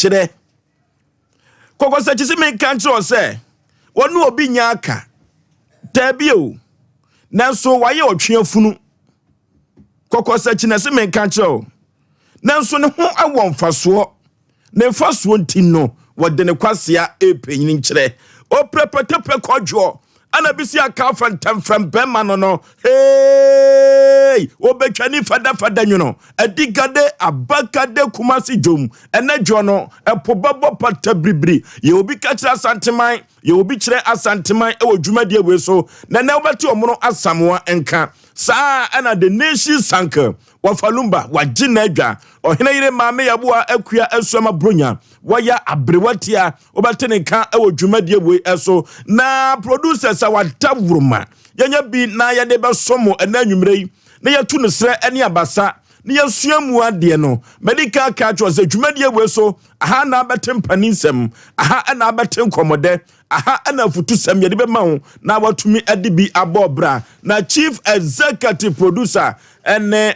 nkyerɛ. Kɔkɔsakyi se menka nkyerɛ wo sɛ wɔne obi nya aka. Daabi o. Nanso wayɛ ɔtwe afunu. Kɔkɔsakyi na se menka nkyerɛ wo. Nanso ne ho wɔ mfasoɔ. Ne mfasoɔ nti no, wɔde ne kwasea repanyin nkyerɛ. Oprɛpɛtɛpɛ kɔdwoɔ ana bi si aka afa ntɛmfrɛm bɛrima no no. Hey! Obetwa ni fadafada nwono. Adigade abakade Kumasi dwom. Ɛnɛ dwoɔ no, ɛpo bɛbɔ pata biribiri. Yɛ obi ka kyerɛ Asanteman, yɛ obi kyerɛ Asanteman wɔ dwumadie wei so. Na ɛnɛ wobɛte ɔmono Asamoa nka. Saa ɛna The Nation Sank Wɔfa Lumba, wagye n'adwa. Ɔhene yere Maame Yaboa Akua Asuama Bronya, wɔyɛ aberewa tia. Wobɛte ne nka wɔ dwumadie wei so. Na producers a wada woroma, yɛnya bi na yɛde bɛsɔ mo ɛnɛ anwummerɛ yi, na yɛtu no serɛ ne abasa, na yɛsua mu adeɛ no. Madi kan aka akyerɛ sɛ dwumadie wei so, aha na abɛte mpanin aha na abɛte nkɔmmɔdɛ, aha na afutusɛm yɛde bɛma wo na watumi de bi abɔ bra. Na chief executive producer ɛne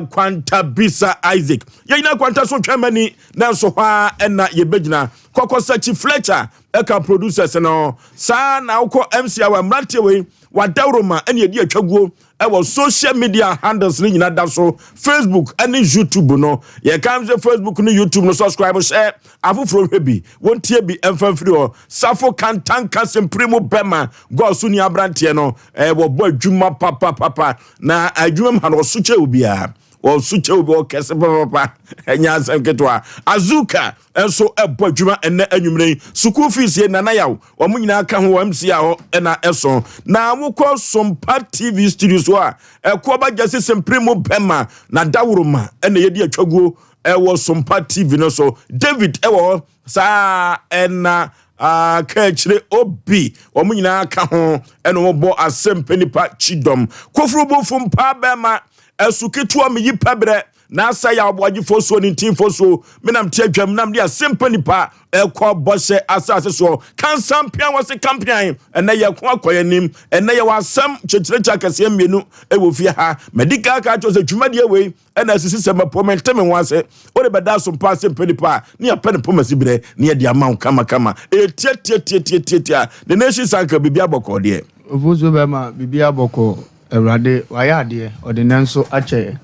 Kwanta Bisa Isaac. Yɛnyina Kwanta so twɛn mani, nanso hɔ a ɛna yɛbɛgyina. Kɔkɔsakyi Fletcher ɛka producers no. Saa na wokɔ MC awa mmeranteɛ wei wadawuroma ɛne yɛde atwaguo ɛwɔ social media handles ne nyinaa da so, Facebook ɛne YouTube no. Yɛka sɛ Facebook ne YouTube no, subscribe, hyɛ afoforɔ, hwɛ bi, wɔntie bi, ɛmfa mfiri hɔ. Safo Kantanka sempere mu bɛma gɔɔso ni aberanteɛ no, wɔbɔ adwuma papapapa na adwuma mu ha no ɔso kyɛ obiara, ɔso kyɛ obi, ɔkɛse papapa, ɛnyɛ asɛm ketewa. Azuka nso ɛbɔ adwuma ɛnɛ anwummerɛ yi. Sukuu fees yɛ Nana Yaw, wɔn nyinaa ka ho wɔ MC a hɔ ɛna ɛso. Na wokɔ Sompa TV studio so a, ɛkoɔ ba gyasi sempere mu bɛma na daworoma ɛna yɛdi atwaguo ɛwɔ Sompa TV no so. David ɛwɔ hɔ saa, ɛna kaakyire obi, wɔn nyinaa ka ho ɛna wɔbɔ asɛm nipa kyidɔm kofurubufo mpa bɛma ɛso ketewa meyi pɛbrɛ n'asa yɛ aboagyefoɔ soɔ ne ntinfoɔ soɔ menam te adwam nam de asɛmpa nipa ɛkɔ bɔhyɛ asase soɔ kansampian wɔ se kampian. Ɛnɛ yɛ ko akɔ yɛn anim. Ɛnɛ yɛ wɔ asɛm kyerɛkyerɛkyerɛ akɛseɛ mmienu ɛwɔ fie ha. Madi ka ka kyerɛ sɛ dwumadie wei ɛna asisi sɛ mɛpɔ mente me ho ase wode bɛda so mpa asɛmpa nipa a ne yɛpɛ ne pɔmasi berɛ ne yɛde ama wo kamakama. Ɛyɛ tiatiatiatiatiatia. The Nation Sanka, biribi abɔkɔɔ deɛ. Ofosuo bɛrima, biribi abɔkɔ. Awurade wayɛ adeɛ, ɔde ne nso akyɛ yɛ.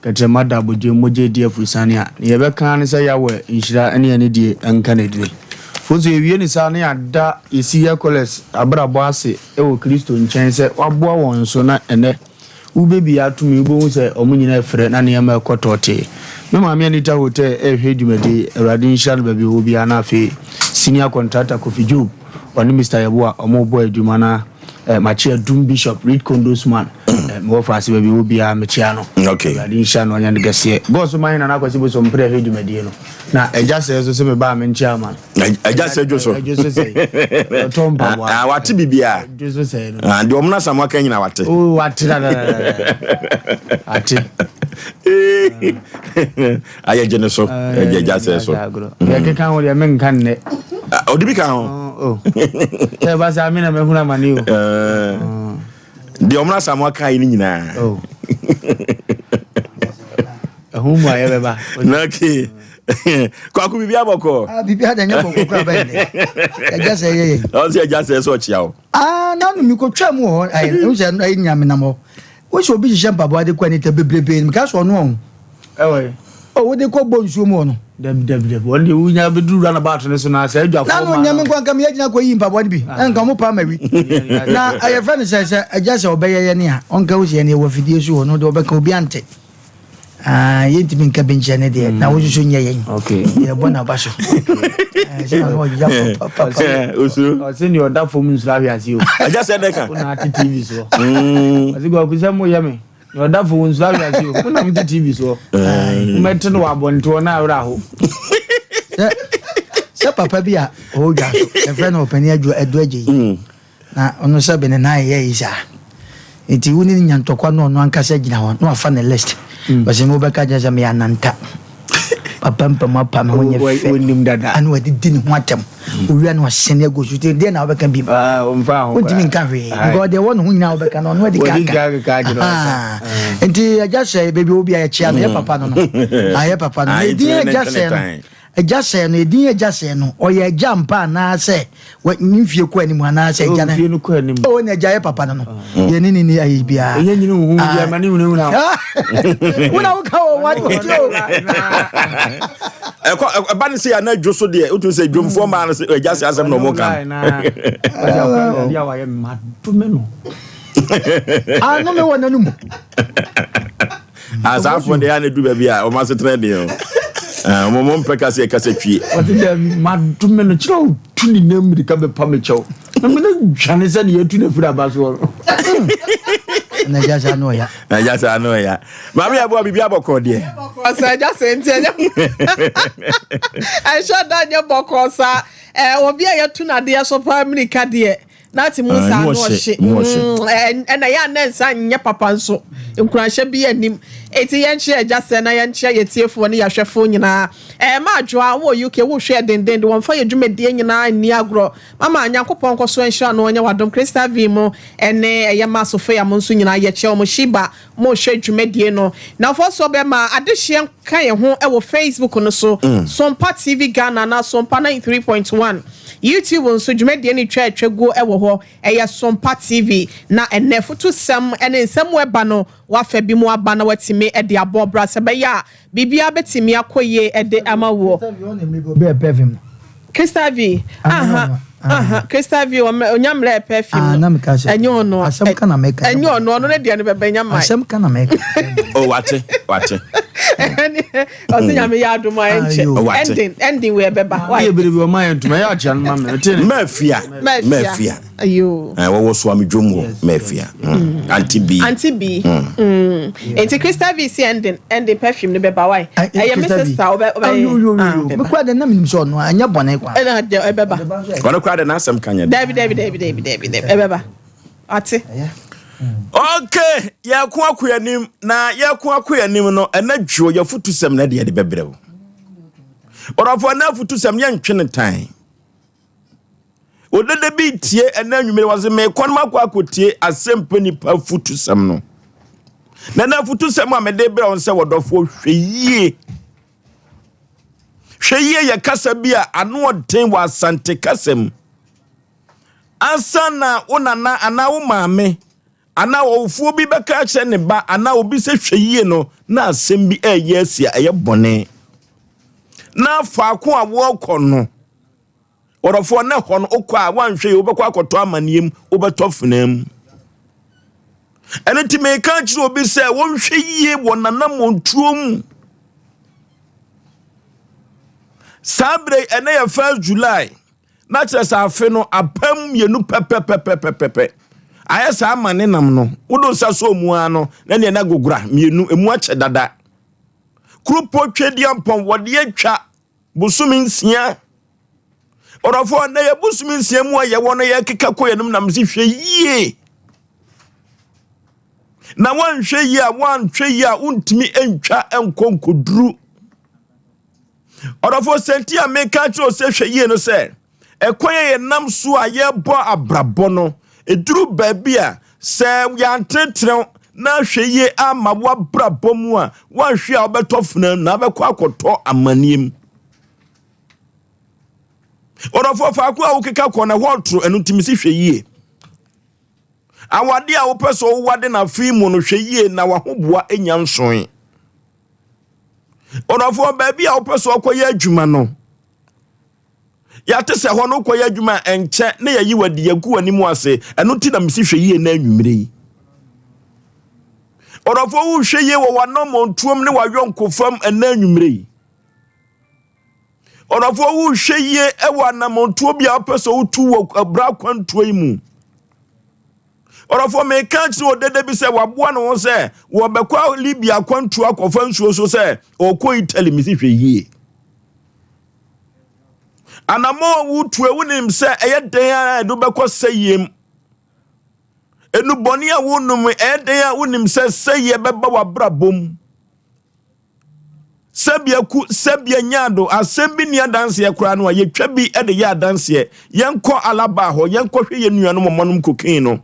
Kɛtrɛma da abodwe mogya edi afurusane a ne yɛbɛka ne sɛ Yahweh nhyira ne anidie nka n'adire. Fosuo, yɛwie ne saa na yɛada yɛsi Hercules abrabɔ ase wɔ Kristo nkyɛn sɛ waboa wɔn so, na ɛnɛ wobɛbi atumi wobɛhu sɛ ɔmo nyinaa ɛfrɛ na nneɛma ɛkɔ tɔɔtee. Me maame Anita Hotel ɛrehwɛ dwumadie, Awurade nhyira no baabi wɔ biara. Na afei senior contractor Kofi Job, ɔne Mr Yeboah, ɔmo bɔ adwuma na makyia Dum Bishop Reed Condos man, mewɔ faase baabi wɔ biara mekyia no. Awurade nhyira no, ɔnyɛ no kɛseɛ. God so man Nana Akwasi Bosom mpere ɛhwɛ dwumadie no na ɛgya sɛ so sɛ mebaa menkyia ma no. Ɛgya sɛ dwo so. Ɛdwo so sɛ ɔtɔ mpaboa. Ah, wate biribiaa. Dwo so sɛ no. Ah, deɛ ɔmo no asam aka nyina wate. Oh, wate dadadada, ate. Ayɛ gye ne so, ɛgye agya sɛ so. Yɛkeka ho deɛ menka nnɛ. Ah, ɔde bi ka ho. Sɛ ɛba saa me na mahunu amane o. Deɛ ɔmo no asam aka yi no nyinaa. Oh. Ɛho mu a yɛbɛba. Na okay, Kwaku, biribi abɔkɔ. Ah, biribi ada nyɛ bɔkɔ kora bɛyɛ dɛ ɛgya sɛ yɛyɛ. Ɔsɛ agya sɛ sɛ ɔkyea wo. Ah, nanu mi ko twɛ mu wɔ hɔ ayɛ n sɛ ɛyɛ nyame nam hɔ wosi obi hyehyɛ mpaboa de kɔ anita bebrebe mi ka sɛ ɔno ɔho. Ɛwɔ yi. O wode kɔ bɔ nsuo mu wɔ no. Dabi dabi dabi, wɔn de wunya bɛduru runabout ne so na sɛ adwafoɔ nanu nyame nkwa nka meyɛ gyina kɔ yi mpaboa no bi na nka ɔmo pa ma wi na ɛyɛ fɛ no sɛ agya sɛ ɔbɛyɛ yɛ ne a ɔnka wo sɛ yɛne yɛwɔ afidie so wɔ no de ɔbɛka obi ante. Ah, yɛntumi nka bi nkyerɛ ne deɛ na wo soso nyɛ yɛn yɛbɔ n'aba so sɛ na ɔyɛ papapapa. Ɔsɛ nea ɔda fam nsuro ahwe ase o. Agya sɛ dɛ ka. Wona ate TV soɔ. Ɔsɛ Kwaku sɛ moyɛ me nea ɔda fam nsuro ahwe ase o, wona mote TV soɔ, mɛte no wɔ abɔnteɔ na awerɛ aho. Sɛ papa bi a ɔwɔ dwa so yɛfrɛ no ɔpani adwo adu agye yi na ɔno sɛ bene nan yɛ yi saa nti wo ne no nya ntɔkwa na ɔno ankasa gyina hɔ na wafa ne list, ɔsɛ me wobɛka kyerɛ sɛ meyɛ ananta papa mpamu apa me ho nyɛ fɛ. Onim dada. Ana wadidi ne ho atɛm owia na ɔsɛne agu so nti deɛ na wobɛka bi Ah, ɔmfa ho. Wontumi nka hwee because deɛ ɛwɔ ne ho nyinaa wobɛka no ɔno adi Wadi ka kaka akyerɛ wo. Aha. Nti agya sɛ baabi a obi a yɛkyea no yɛ papa no ayɛ papa no Ah, na nti ɛdin ne agya ntwene sɛ no tan. Agya sɛɛ no, edin agya sɛɛ no, ɔyɛ agya mpa anaasɛ ne mfie kɔ anim anaasɛ agya no? Mfie no kɔ anim. Oh, na agya yɛ papa no no. Ah. Yɛ ne ne ni ayi biara. Ɛnyɛ nyini huhu bi ama ne hunahuna. Wona woka wɔ wɔn wɔn ti o. Ɛkɔ ɛba ne sɛ yɛ anadwo so deɛ wotu sɛ dwomfoɔ maa no sɛ agya sɛ asɛm na ɔmo ka. Ano me wɔ n'anum. Asaafoɔ deɛ yɛ na du baabi a wɔn asetena deɛ o. Wɔn mo mpɛ kasa yɛ kasa twie. Wɔte dɛ madome no kyerɛ o tu ne nam mirika bɛpa me kyɛw. Na me no dwane sɛ deɛ yɛtu no afiri aba soɔ no. Na agya saa no ɔya. Na agya saa no ɔya. Maame yɛ aboa biribi abɔkɔ deɛ. Bɔkɔɔ saa agya sɛ nti ɛnyɛ ɛnhyɛ da nyɛ bɔkɔɔ saa. Ɛɛ obi a yɛtu n'adeɛ so paa mirika deɛ. Na ate mu nsa ano ɔhye. Ɛna yɛ a na nsa nyɛ papa nso. Nkuranhyɛ bi anim. Eti yɛnkyerɛ agya sɛ na yɛnkyerɛ yɛ tiefoɔ ne yɛahwɛfoɔ nyinaa. Ɛɛ ma adwoa wɔ UK wohwɛ denden de wɔmfa yɛ dwumadie nyinaa nni agorɔ. Mama Nyankopɔn nkɔ so nhyira no ɔnyɛ wadom. Crystal V mo ɛne ɛyɛ ma Sophia mo nso nyinaa yɛkyɛ wɔn. Sheba mo hwɛ dwumadie no. Na ɔfɔsoɔ bɛma adehyeɛ nka yɛn ho wɔ Facebook no so. Sompa TV Ghana anaa Sompa 93.1. YouTube nso, dwumadie no twa atwa guo wɔ hɔ. Ɛyɛ Sompa TV. Na ɛnnɛ, afutusɛm ne nsɛm mu ɛba no, woafa bi mu aba na woatumi de abɔ bra sɛ ɛbɛyɛ a biribiara bɛtumi akɔ yie de ama woɔ. Crystal V, aha, aha, Crystal V, ɔnya mmerɛ perfume no. Ɛnyɛ ɔno, ɛnyɛ ɔno, ɔno ne deɛ no bɛbɛ nya mmae. Asɛm ka na mɛka. Oh, wate, wate. Ɔsɛ nyame yɛ adom a ɛnkyɛ. Ending, ending wei ɛbɛba. Why? Yɛ bere bi ɔma yɛ ntoma yɛ akyea no ma me. Ɛte ne. Mafia. Mafia. Ayo. Eh, wɔwɔ so ame dwom wɔ Mafia. Auntie B. Auntie B. Enti Crystal V si ending, ending perfume no bɛba why? Ɛyɛ me sister ɔbɛ ɔbɛ. Ayo yo yo. Me kura de na menim sɛ ɔno a ɛnyɛ bɔne kwa. Ɛna ɛbɛba. Ɔno kura de n'asɛm ka nyɛ. Dabi dabi dabi dabi dabi ɛbɛba. Ate. Okay, yɛko akɔ anim na yɛko akɔ anim no ɛna dwo yɛfotusɛm na ɛde yɛde bɛbrɛ wo. Ɔdɔfoɔ ɛna afotusɛm yɛntwe ne tan. Odede bi tie ɛna anwummere wɔ se mekɔ no makɔ akɔtie asɛmpa nipa afotusɛm no. Na ɛna afotusɛm a mede brɛ wo sɛ wɔdɔfoɔ hwɛ yie. Hwɛ yie yɛ kasa bi a ano ɔden wɔ Asante kasa mu. Ansa na wo nana anaa wo maame anaa ɔwofoɔ bi bɛka akyerɛ ne ba anaa obi sɛ hwɛ yie no, na asɛm bi ɛreyɛ asi a ɛyɛ bɔne. Na faako a wɔrekɔ no, ɔdɔfoɔ na hɔ no wokɔ a woanhwɛ yie wobɛkɔ akɔtɔ amanneɛ mu, wobɛtɔ fenaa mu. Ɛno nti meka akyerɛ obi sɛ wɔnhwɛ yie wɔ nanammɔntuo mu. Saa berɛ ɛnɛ yɛ 1 July. Na kyerɛ sɛ afe no apam mmienu pɛpɛpɛpɛpɛpɛ. Ayɛ saa ma ne nam no, wode nsa sɔ mu ara no, na neɛ na gogora mmienu, emu akyɛ dada. Kuropɔ Tweduampɔn wɔde atwa bosome nsia. Ɔdɔfoɔ, na yɛ bosome nsia mu a yɛwɔ no yɛkeka kɔ yɛnom nam se hwɛ yie. Na woanhwɛ yie a woanhwɛ yie a wontumi ntwa nkɔ nkɔduru. Ɔdɔfoɔ, sɛ nti a meka kyerɛ wo sɛ hwɛ yie no sɛ, ɛkwan a yɛnam so a yɛbɔ abrabɔ no, ɛduru baabi a sɛ yɛantenetene na ahwɛ yie ama woabrabɔ mu a, woanhwɛ a wobɛtɔ fena na wobɛkɔ akɔtɔ amanneɛ mu. Ɔdɔfoɔ, faako a wokeka kɔ no ɛhɔ toro, ɛno nti mesi hwɛ yie. Awade a wopɛ sɛ wowade no afei mu no, hwɛ yie na wahoboa nya nsoe. Ɔdɔfoɔ, baabi a wopɛ sɛ ɔkɔyɛ adwuma no, yɛate sɛ hɔ no wokɔyɛ adwuma a ɛnkyɛ na yɛyi wadi yɛgu w'anim ase. Ɛno nti na mesi hwɛ yie na anwummere yi. Ɔdɔfoɔ, wohwɛ yie wɔ w'anammɔntuom ne w'ayɔnkofam ɛna anwummere yi. Ɔdɔfoɔ, wohwɛ yie wɔ anammɔntuo bi a wopɛ sɛ wotu wɔ abura akwantuo yi mu. Ɔdɔfoɔ, meka kyerɛ odede bi sɛ waboa ne ho sɛ wɔbɛkɔ Libya akwantuo akɔfa nsuo so sɛ ɔkɔ Italy. Mesi hwɛ yie. Anammɔn a wotu wonim sɛ ɛyɛ dɛn a ɛde wobɛkɔ sɛyie mu. Enubɔne a wonom ɛyɛ dɛn a wonim sɛ sɛyie bɛba w'abrabɔ mu. Sɛbea ku, sɛbea nyaado, asɛm bi nni adanseɛ koraa no a, yɛtwa bi de yɛ adanseɛ. Yɛnkɔ Alaba hɔ, yɛnkɔhwɛ yɛn nuanom a wɔnom cocaine no.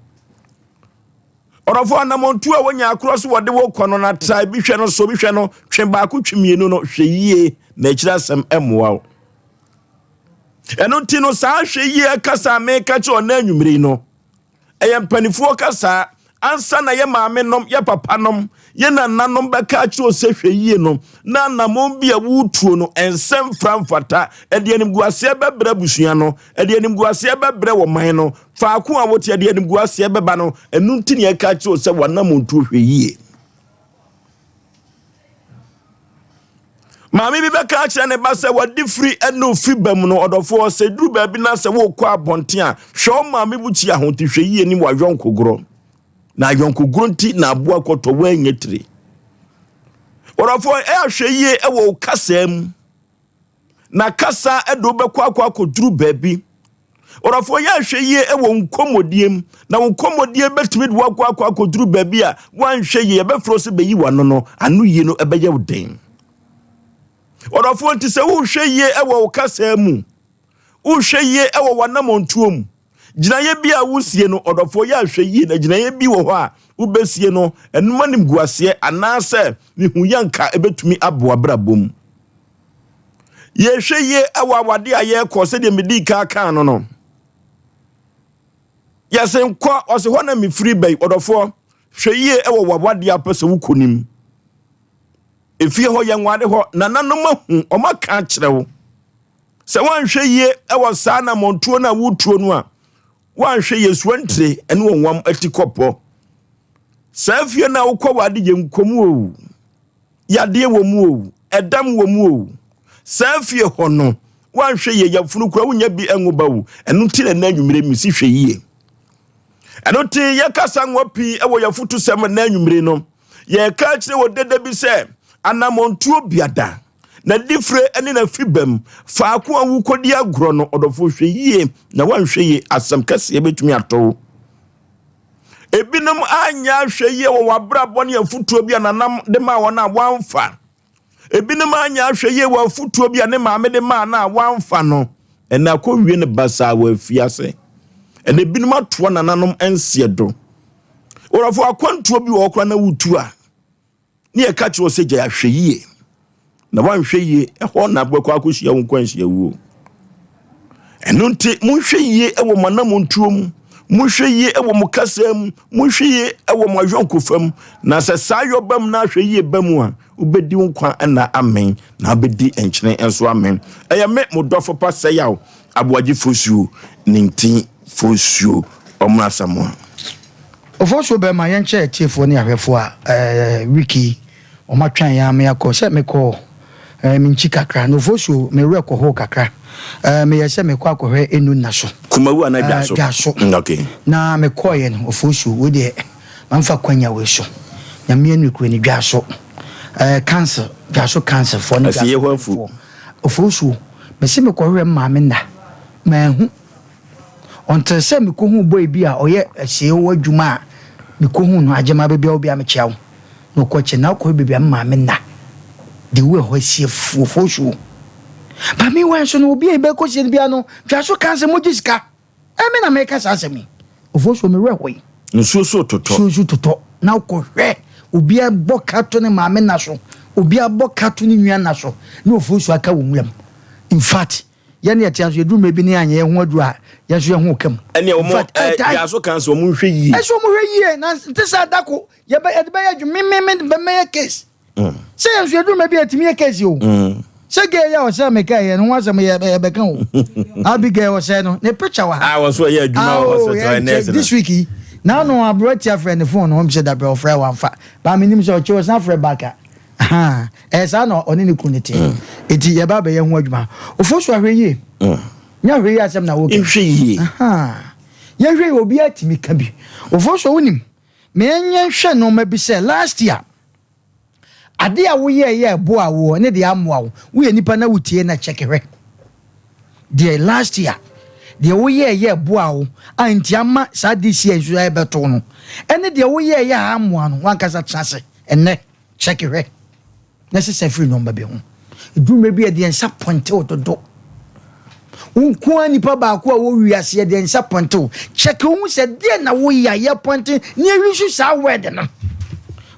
Ɔdɔfoɔ, anammɔntuo a wonya akorɔ so wɔde wo kɔ no na tra bi hwɛ no so bi hwɛ no, twe baako twe mmienu no, hwɛ yie na akyiri asɛm mmoa wo. Ɛno nti no, saa hwɛ yie kasa a meka kyerɛ ɔna anwummere yi no, ɛyɛ mpanimfoɔ kasa. Ansa na yɛ maame nom, yɛ papa nom, yɛ nananom bɛka akyerɛ wo sɛ hwɛ yie no, na anammɔn bi a woretuo no, ɛnsɛ mfra mfata. Ɛde animguaseɛ bɛbrɛ abusua no, ɛde animguaseɛ bɛbrɛ wɔ man no, faako a wote, ɛde animguaseɛ bɛba no. Ɛno nti na yɛka akyerɛ wo sɛ w'anammɔntuo hwɛ yie. Maame bi bɛka akyerɛ ne ba sɛ wadi firi ne ofi ba mu no, ɔdɔfoɔ, sɛ duru baabi na sɛ wokɔ abɔnten a, hwɛ wo maame bukyia ho nti hwɛ yie ne w'ayɔnkogorɔ. Na ayɔnkogorɔ nti na aboa kɔtɔ woanyɛ tire. Ɔdɔfoɔ, ɛyɛ ahwɛ yie wɔ wo kasaa mu. Na kasa de wobɛkɔ akɔ akɔduru baabi. Ɔdɔfoɔ, yɛ ahwɛ yie wɔ nkɔmmɔdie mu, na wo nkɔmmɔdie bɛtumi de woakɔ akɔ akɔduru baabi a woanhwɛ yie yɛbɛfrɛ wo sɛ bɛyi w'ano no, ano yie no ɛbɛyɛ wo den. Ɔdɔfoɔ, nti sɛ wohwɛ yie wɔ wo kasaa mu, wohwɛ yie wɔ w'anammɔntuo mu, gyinaeɛ bi a wosie no, ɔdɔfoɔ, yɛ ahwɛ yie na gyinaeɛ bi wɔ hɔ a wobɛsie no, ɛnom animguaseɛ anaasɛ mehu yɛnka ɛbɛtumi aboa brabɔ mu. Yɛhwɛ yie wɔ awade a yɛrekɔ sɛdeɛ medii kan kaa no no. Yɛse nkɔ, ɔse hɔ na mefiri bɛyi. Ɔdɔfoɔ, hwɛ yie wɔ w'awadeɛ a wopɛ sɛ wokɔ nim. Efie hɔ yɛnware hɔ, nananom ahu, wɔn aka akyerɛ wo. Sɛ woanhwɛ yie wɔ saa anammɔntuo no a wotuo no a, woanhwɛ yie suantire ne wɔn wam atikɔpɔ. Saa fie no a wokɔ wade yɛ nkɔmu o. Yadeɛ wɔ mu o, ɛdam wɔ mu o, saa fie hɔ no, woanhwɛ yie, yafunu koraa wonya bi nwo ba o. Ɛno nti na ɛnɛ anwummere mesi hwɛ yie. Ɛno nti yɛkasa nwa pii wɔ yɛafotusɛm ɛnɛ anwummere no. Yɛka akyerɛ wɔ dada bi sɛ anammɔntuo biada na difire ne n'afi bam faako a wokɔdi agorɔ no, ɔdɔfoɔ hwɛ yie na woanhwɛ yie asɛm kɛseɛ bɛtumi atɔ wo. Ebinom anyɛ ahwɛyie wɔ wɔn abrabɔ ne afotuo bi a nanam de maa wɔn a wɔamfa. Ebinom anyɛ ahwɛyie wɔ afotuo bi a ne maame de maa no a wɔamfa no. Ɛna akɔwie no basaa wɔ afiase. Ɛna ebinom atoa nananom nseɛ do. Wɔrɔfo akwantuo bi wɔ hɔ koraa na wotu a, Ne yɛka kyerɛ wo sɛ gyae ahwɛyie, na woanhwɛ yie, ɛhɔ na wobɛkɔ akɔhyia wo nkwanhyia wuo. Ɛno nti, monhwɛ yie wɔ mo anamontuo mu, monhwɛ yie wɔ mo kasa mu, monhwɛ yie wɔ mo ayɔnkofa mu, na sɛ saa yɔ ba mu na ahwɛ yie ba mu a, wobɛdi wo nkwa nna amen, na wobɛdi nkyene nso amen. Ɛyɛ me, mo dɔfo pa Sɛyaw Aboagye Fosuo, ne nti Fosuo Ɔmmra Asamoah. Ofosuo bɛma yɛnkyɛ atiefoɔ ne ahwɛfoɔ a ɛɛ week yi wɔn atwɛn yɛn ama yɛakɔ sɛ mekɔ ɛɛ me nkyi kakra na ofosuo me werɛ kɔ hoo kakra ɛɛ meyɛ sɛ mekɔ akɔhwɛ enu nna so. Kumawu anaa Dwaso? Ɛɛ Dwaso. Okay. Na mekɔɔyɛ no ofosuo wei deɛ mamfa kwanya wei so Nyame anukure no Dwaso ɛɛ council Dwaso council foɔ ne Afie Dwaso hɔ afu. foɔ ofosuo mese mekɔhwɛ maame nna manhu. Until sɛ mekohuu boy bi a ɔyɛ asiei hɔ adwuma a mekohuu no Agyema baabi a wɔ biara mekyea wo na ɔkɔ akyire na wokɔhwɛ baabi a me maame nna the way ɛhɔ asi afu ofosuo but meanwhile nso no obi a yɛbɛkɔsie no biara no twa so ka sɛ mogye sika ɛme na meka saa asɛm yi ofosuo me werɛ hoe. Nsuo so totɔ. Nsuo so totɔ na wokɔhwɛ obi abɔ ka to ne maame nna so obi abɔ ka to ne nua nna so na ofosuo aka wɔ nwuram infact Yɛn ne yɛte nso yɛduru mmerɛ bi ne yɛanyɛ yɛn ho aduru a, yɛn nso yɛn ho reka mu. Ɛnneɛ In wɔn fact, ɛɛ ɛtae. gyaa so kan sɛ wɔn nhwɛ yie. Ɛsɛ wɔn hwɛ yie na nte sɛ adako yɛbɛ yɛde bɛyɛ adwuma me me me bɛmɛyɛ case. Sɛ yɛn nso yɛduru mmerɛ bi a yɛtumi yɛ case o. Sɛ gay yɛ ɔsɛ meka yɛ no ho asɛm yɛ yɛbɛka o. Abigail ɔsɛ no ne picture wɔ ha. A wɔn nso ɛyɛ adwuma wɔ Ah, oh, hospital yɛn ɛ nurse nkyɛ no. this week yi na ano aberɛ tia frɛ ne phone no wɔn sɛ dabrɛ ɔfrɛ wɔnfa baa menim sɛ ɔkyɛ ɔsan frɛ back a. Ahaa, ɛyɛ saa na ɔne ne kunu no teɛ. Enti yɛba abɛyɛ ho adwuma. Ofosu ahwɛ yie. Nyɛ ahwɛ yie asɛm na woka. Nhwɛ yie. Ahaa. Yɛhwɛ yie, obiara tumi ka bi. Ofosu wonim, ma yɛnyɛ nhwɛ nneɛma bi sɛ last year, ade a woyɛeɛ a ɛboaa woɔ ne deɛ ammoa wo, woyɛ nipa na wotie na kyɛke hwɛ. Deɛ last year, deɛ woyɛeɛ a ɛboaa wo a nti ama saa this year nso ɛrebɛto no, ɛne deɛ woyɛeɛ a ammoa no, w'ankasa tena ase ɛnnɛ. Check hwɛ na sesa firi nnoɔma bi ho. Ɛduru mmerɛ bi a yɛde yɛn nsa pɔnte wo dodo. Wo nko ara nipa baako a wɔ wiase yɛde yɛn nsa pɔnte wo. Check wo ho sɛ deɛ na woyɛ a yɛpɔnte na yɛwi so saa word no.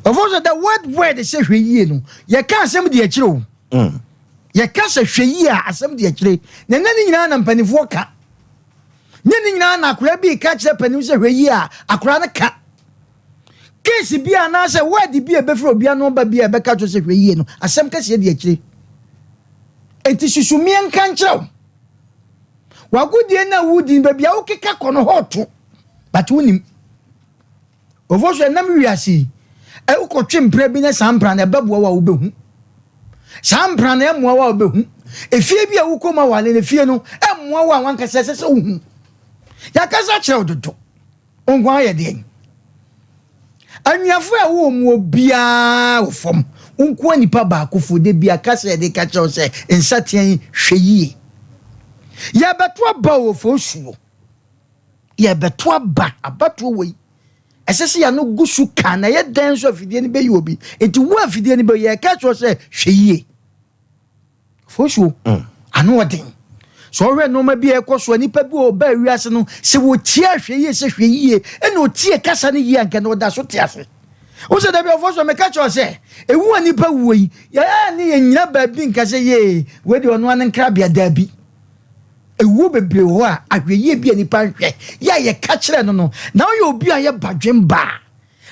Ɔfo sɛ the word word sɛ hwɛ yie no yɛka asɛm di akyire o. Yɛka sɛ hwɛ yie a, asɛm di akyire. Na ɛnyɛ ne nyinaa na mpanimfoɔ ka. Nyɛ ne nyinaa na akwadaa bi reka kyerɛ panin sɛ hwɛ yie a, akwadaa no ka. Case bi anaasɛ word bi a ɛbɛfiri obi ano ba bi a ɛbɛka kyerɛ sɛ hwɛ yie no, asɛm kɛseɛ di akyire. Enti susu mmea nka nkyerɛ wo. W'agodie no a wodi no, baabi a wokeka kɔ no hɔ to, but wonim. Ofo so ɛnam wiase yi, wokɔtwe mpena bi na saa mpena no ɛbɛboa wo a wobɛhu. Saa mpena no ɛmmoa wo a wobɛhu. Efie bi a wokɔ mu awale no, efie no ɛmmoa wo a wankasa ɛsɛ sɛ wohu. Yɛakasa kyerɛ wo dodo. Wo nko ara yɛ deɛn? Anuafo a ɛwɔ mu obiara wɔ fam. Wo nko ara nipa baakofo da bi aka sɛ yɛde ka kyerɛ wo sɛ nsateaa yi hwɛ yie. Yɛbɛto aba wɔ fosuo. Yɛbɛto aba abatoɔ wei. Ɛsɛ sɛ yɛano gu so ka na ɛyɛ dɛn nso afidie no bɛyi obi. Nti wo afidie no bɛyi yɛka kyerɛ sɛ hwɛ yie. Fosuo, ano ɔden. Sɛ ɔhwɛ nneɛma bi a ɛkɔ so a nipa bi a ɔbaa wiase no sɛ wɔtie ahwɛ yie sɛ hwɛ yie ɛna ɔtie kasa no yie anka na ɔda so te ase. Wo sɛ dabi ɔfo so meka kyerɛ sɛ ewu a nipa wuo yi yɛa ne yɛnyina baabi nka sɛ yee wei deɛ ɔno ane nkrabea daabi. Ewuo bebree wɔ hɔ a ahwɛ yie bi a nipa nhwɛ yɛ a yɛka kyerɛ no no na ɔyɛ obi a yɛ badwen baa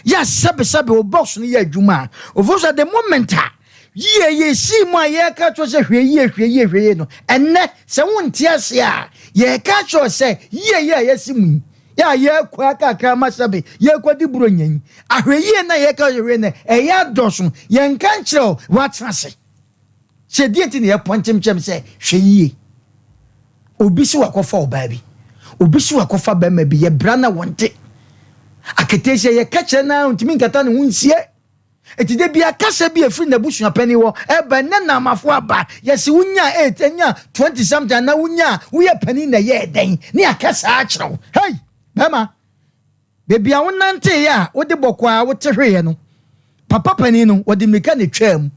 yɛ a sɛbesɛbe wo box no yɛ adwuma a ɔfo so at the moment a Yie yɛsii mu a yɛreka kyerɛ sɛ hwɛ yie hwɛ yie hwɛ yie no, ɛnnɛ sɛ wonte aseɛ a, yɛreka kyerɛ sɛ yie yɛ a yɛasi mu yi, yɛ a yɛrekɔ akakra ma sɛbe yɛrekɔdi buronya yi, ahwɛ yie no a yɛreka sɛ hwɛ no ɛyɛ adɔso, yɛnka nkyerɛ wo woatena ase. Sɛ deɛ nti na yɛpɔnkyemkyɛm sɛ hwɛ yie. Obi si wakɔfa ɔbaa bi, obi si wakɔfa bɛrima bi, yɛbra na wɔnte. Aketesia yɛka kyerɛ no a ɔntumi nkata ne ho nsie. Enti da biara kasa bi a ɛfiri n'abusuapanin hɔ ɛba, ɛnnɛ Naamafo aba, yɛse wonyaa eight, anya 20 something anaa wonyaa, woyɛ panin na ɛyɛɛ dɛn ne yɛaka saa akyerɛ wo. Hei! Bɛrima, baabi a wonanteeɛ a wode bɔkɔɔ a wote hweeɛ no, papa panin no, wɔde mmirika na ɛtwaa mu.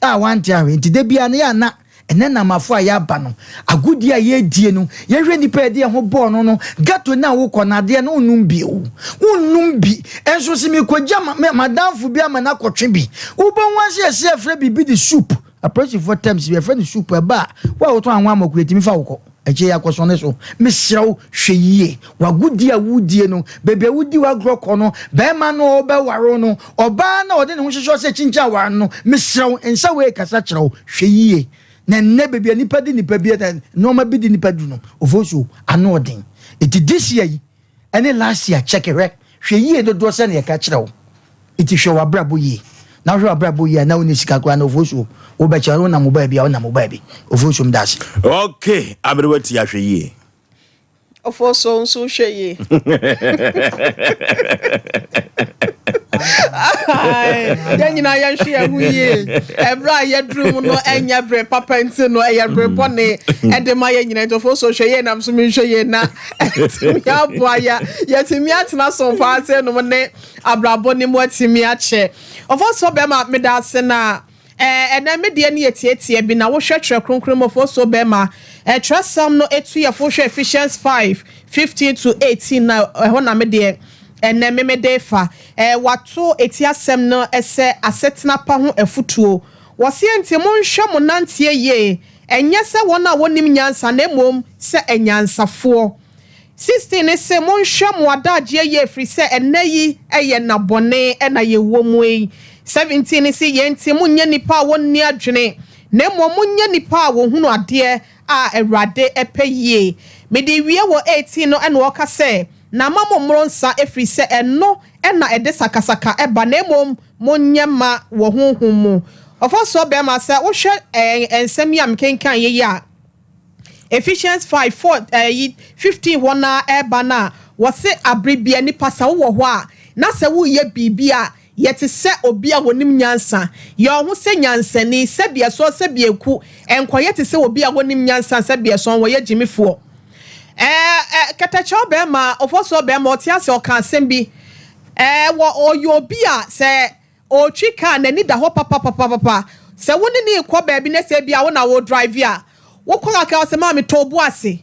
a wante ahwɛ nti da biara no yɛ a na ɛnɛ namafo a yɛaba no agodie a yɛredie no yɛhwɛ nnipa a yɛde yɛn ho bɔɔ no no gato no a wokɔ no adeɛ no wonnom bi o wonnom bi nso sɛ mekɔgya madamfo bi ama no akɔtwe bi wobɛhu ase yɛsɛ yɛfrɛ biribi de soup apolisifoɔ terms bi yɛfrɛ no soup ɛba a wo a wotɔn anwa amɔko yɛtumi fa wokɔ Akyire yi akɔsɔ ne so. Mesrɛ wo, hwɛ yie. W'agodie a woredie no, baabi a wodi w'agorɔ kɔ no, barima no a ɔrebɛware wo no, ɔbaa no a ɔde ne ho hyehyɛ wo sɛ kyinkyin aware no no, mesrɛ wo, nsa wei rekasa kyerɛ wo, hwɛ yie. Na ɛnnɛ, baabi a nnipa de nnipa bi, nneɛma bi de nnipa duru no, ofosuo, ano ɔden. Enti this year yi, ɛne last year check hwɛ hwɛ yie dodoɔ sɛ na yɛka kyerɛ wo nti hwɛ w'abrabɔ yie na wohwɛ w'abrabɔ yie a na wonni sika koraa na ofosuo wobɛkyɛ wonam wo baabi a wonam wo baabi ofosuo meda ase. Okay, aberewa ti ahwɛ yie. Ofosuo nso hwɛ yie. Yɛn nyinaa yɛnhwɛ yɛn ho yie. Ɛberɛ a yɛduru mu no ɛnyɛ bere papa nti no ɛyɛ bere bɔne ɛde ma yɛn nyinaa nti ofosuo hwɛ yie nam so menhwɛ yie na atumi aboa yɛ yɛtumi atena so paa sɛ nom ne abrabɔ ne mu atumi akyɛ ɔfɔsoɔ bɛrima meda ase na ɛnɛ me deɛ ne yɛ tietie bi na wohwɛ twerɛ kronkron mu ɔfɔsoɔ bɛrima twerɛsɛm no etu yɛ fo hwɛ Ephesians 5 15 to 18 na ɛhɔ na me deɛ ɛnɛ me me de fa wato eti asɛm no sɛ asetena pa ho afutuo wɔseɛ nti monhwɛ mo nanteɛ yie Ɛnyɛ sɛ wɔn a wɔnnim nyansa, na mmom sɛ anyansafoɔ. 16 ne se, Monhwɛ mo adagyeɛ yie, ɛfiri sɛ ɛnnɛ yi yɛ nna bɔne na yɛwɔ mu yi. 17 ne se, Yei nti monnyɛ nnipa a wɔnni adwene, na mmom monyɛ nnipa a wɔhunu adeɛ a Awurade pɛ yie. Mede rewie wɔ 18 no na ɔka sɛ, Na mma mommoro nsa, ɛfiri sɛ ɛno na ɛde sakasaka ba, na mmom Monyɛ mma wɔ honhom mu. Ɔfɔsoɔ bɛrima, sɛ wohwɛ ɛɛ nsɛm yi a mekenkan yɛ yi a, Ephesians 5, 4, ɛyi 15 hɔ na ɛreba no a, wɔse abere bia nipa sɛ wowɔ hɔ a, na sɛ woreyɛ biribi a, yɛ te sɛ obi a wɔnim nyansa. Yɛ wo ho sɛ nyansani, sɛbi ɛsɔ sɛbi ɛku, ɛnkɔyɛ te sɛ obi a wɔnim nyansa sɛbi ɛsɔn, wɔyɛ gyimifoɔ. Ɛɛ ɛ kɛtɛkyɛw bɛrima, ɔfɔsoɔ bɛrima, ɔte ase ɔka asɛm bi. Ɛɛ, wɔ, ɔyɛ obi a sɛ ɔretwi kaa a, n'ani da hɔ papapapapa. Sɛ wo ne no rekɔ baabi na sɛ ebia wo na woredrive a, wokɔ kakra a, ɔsɛ, Maame, tɔ wo bo ase.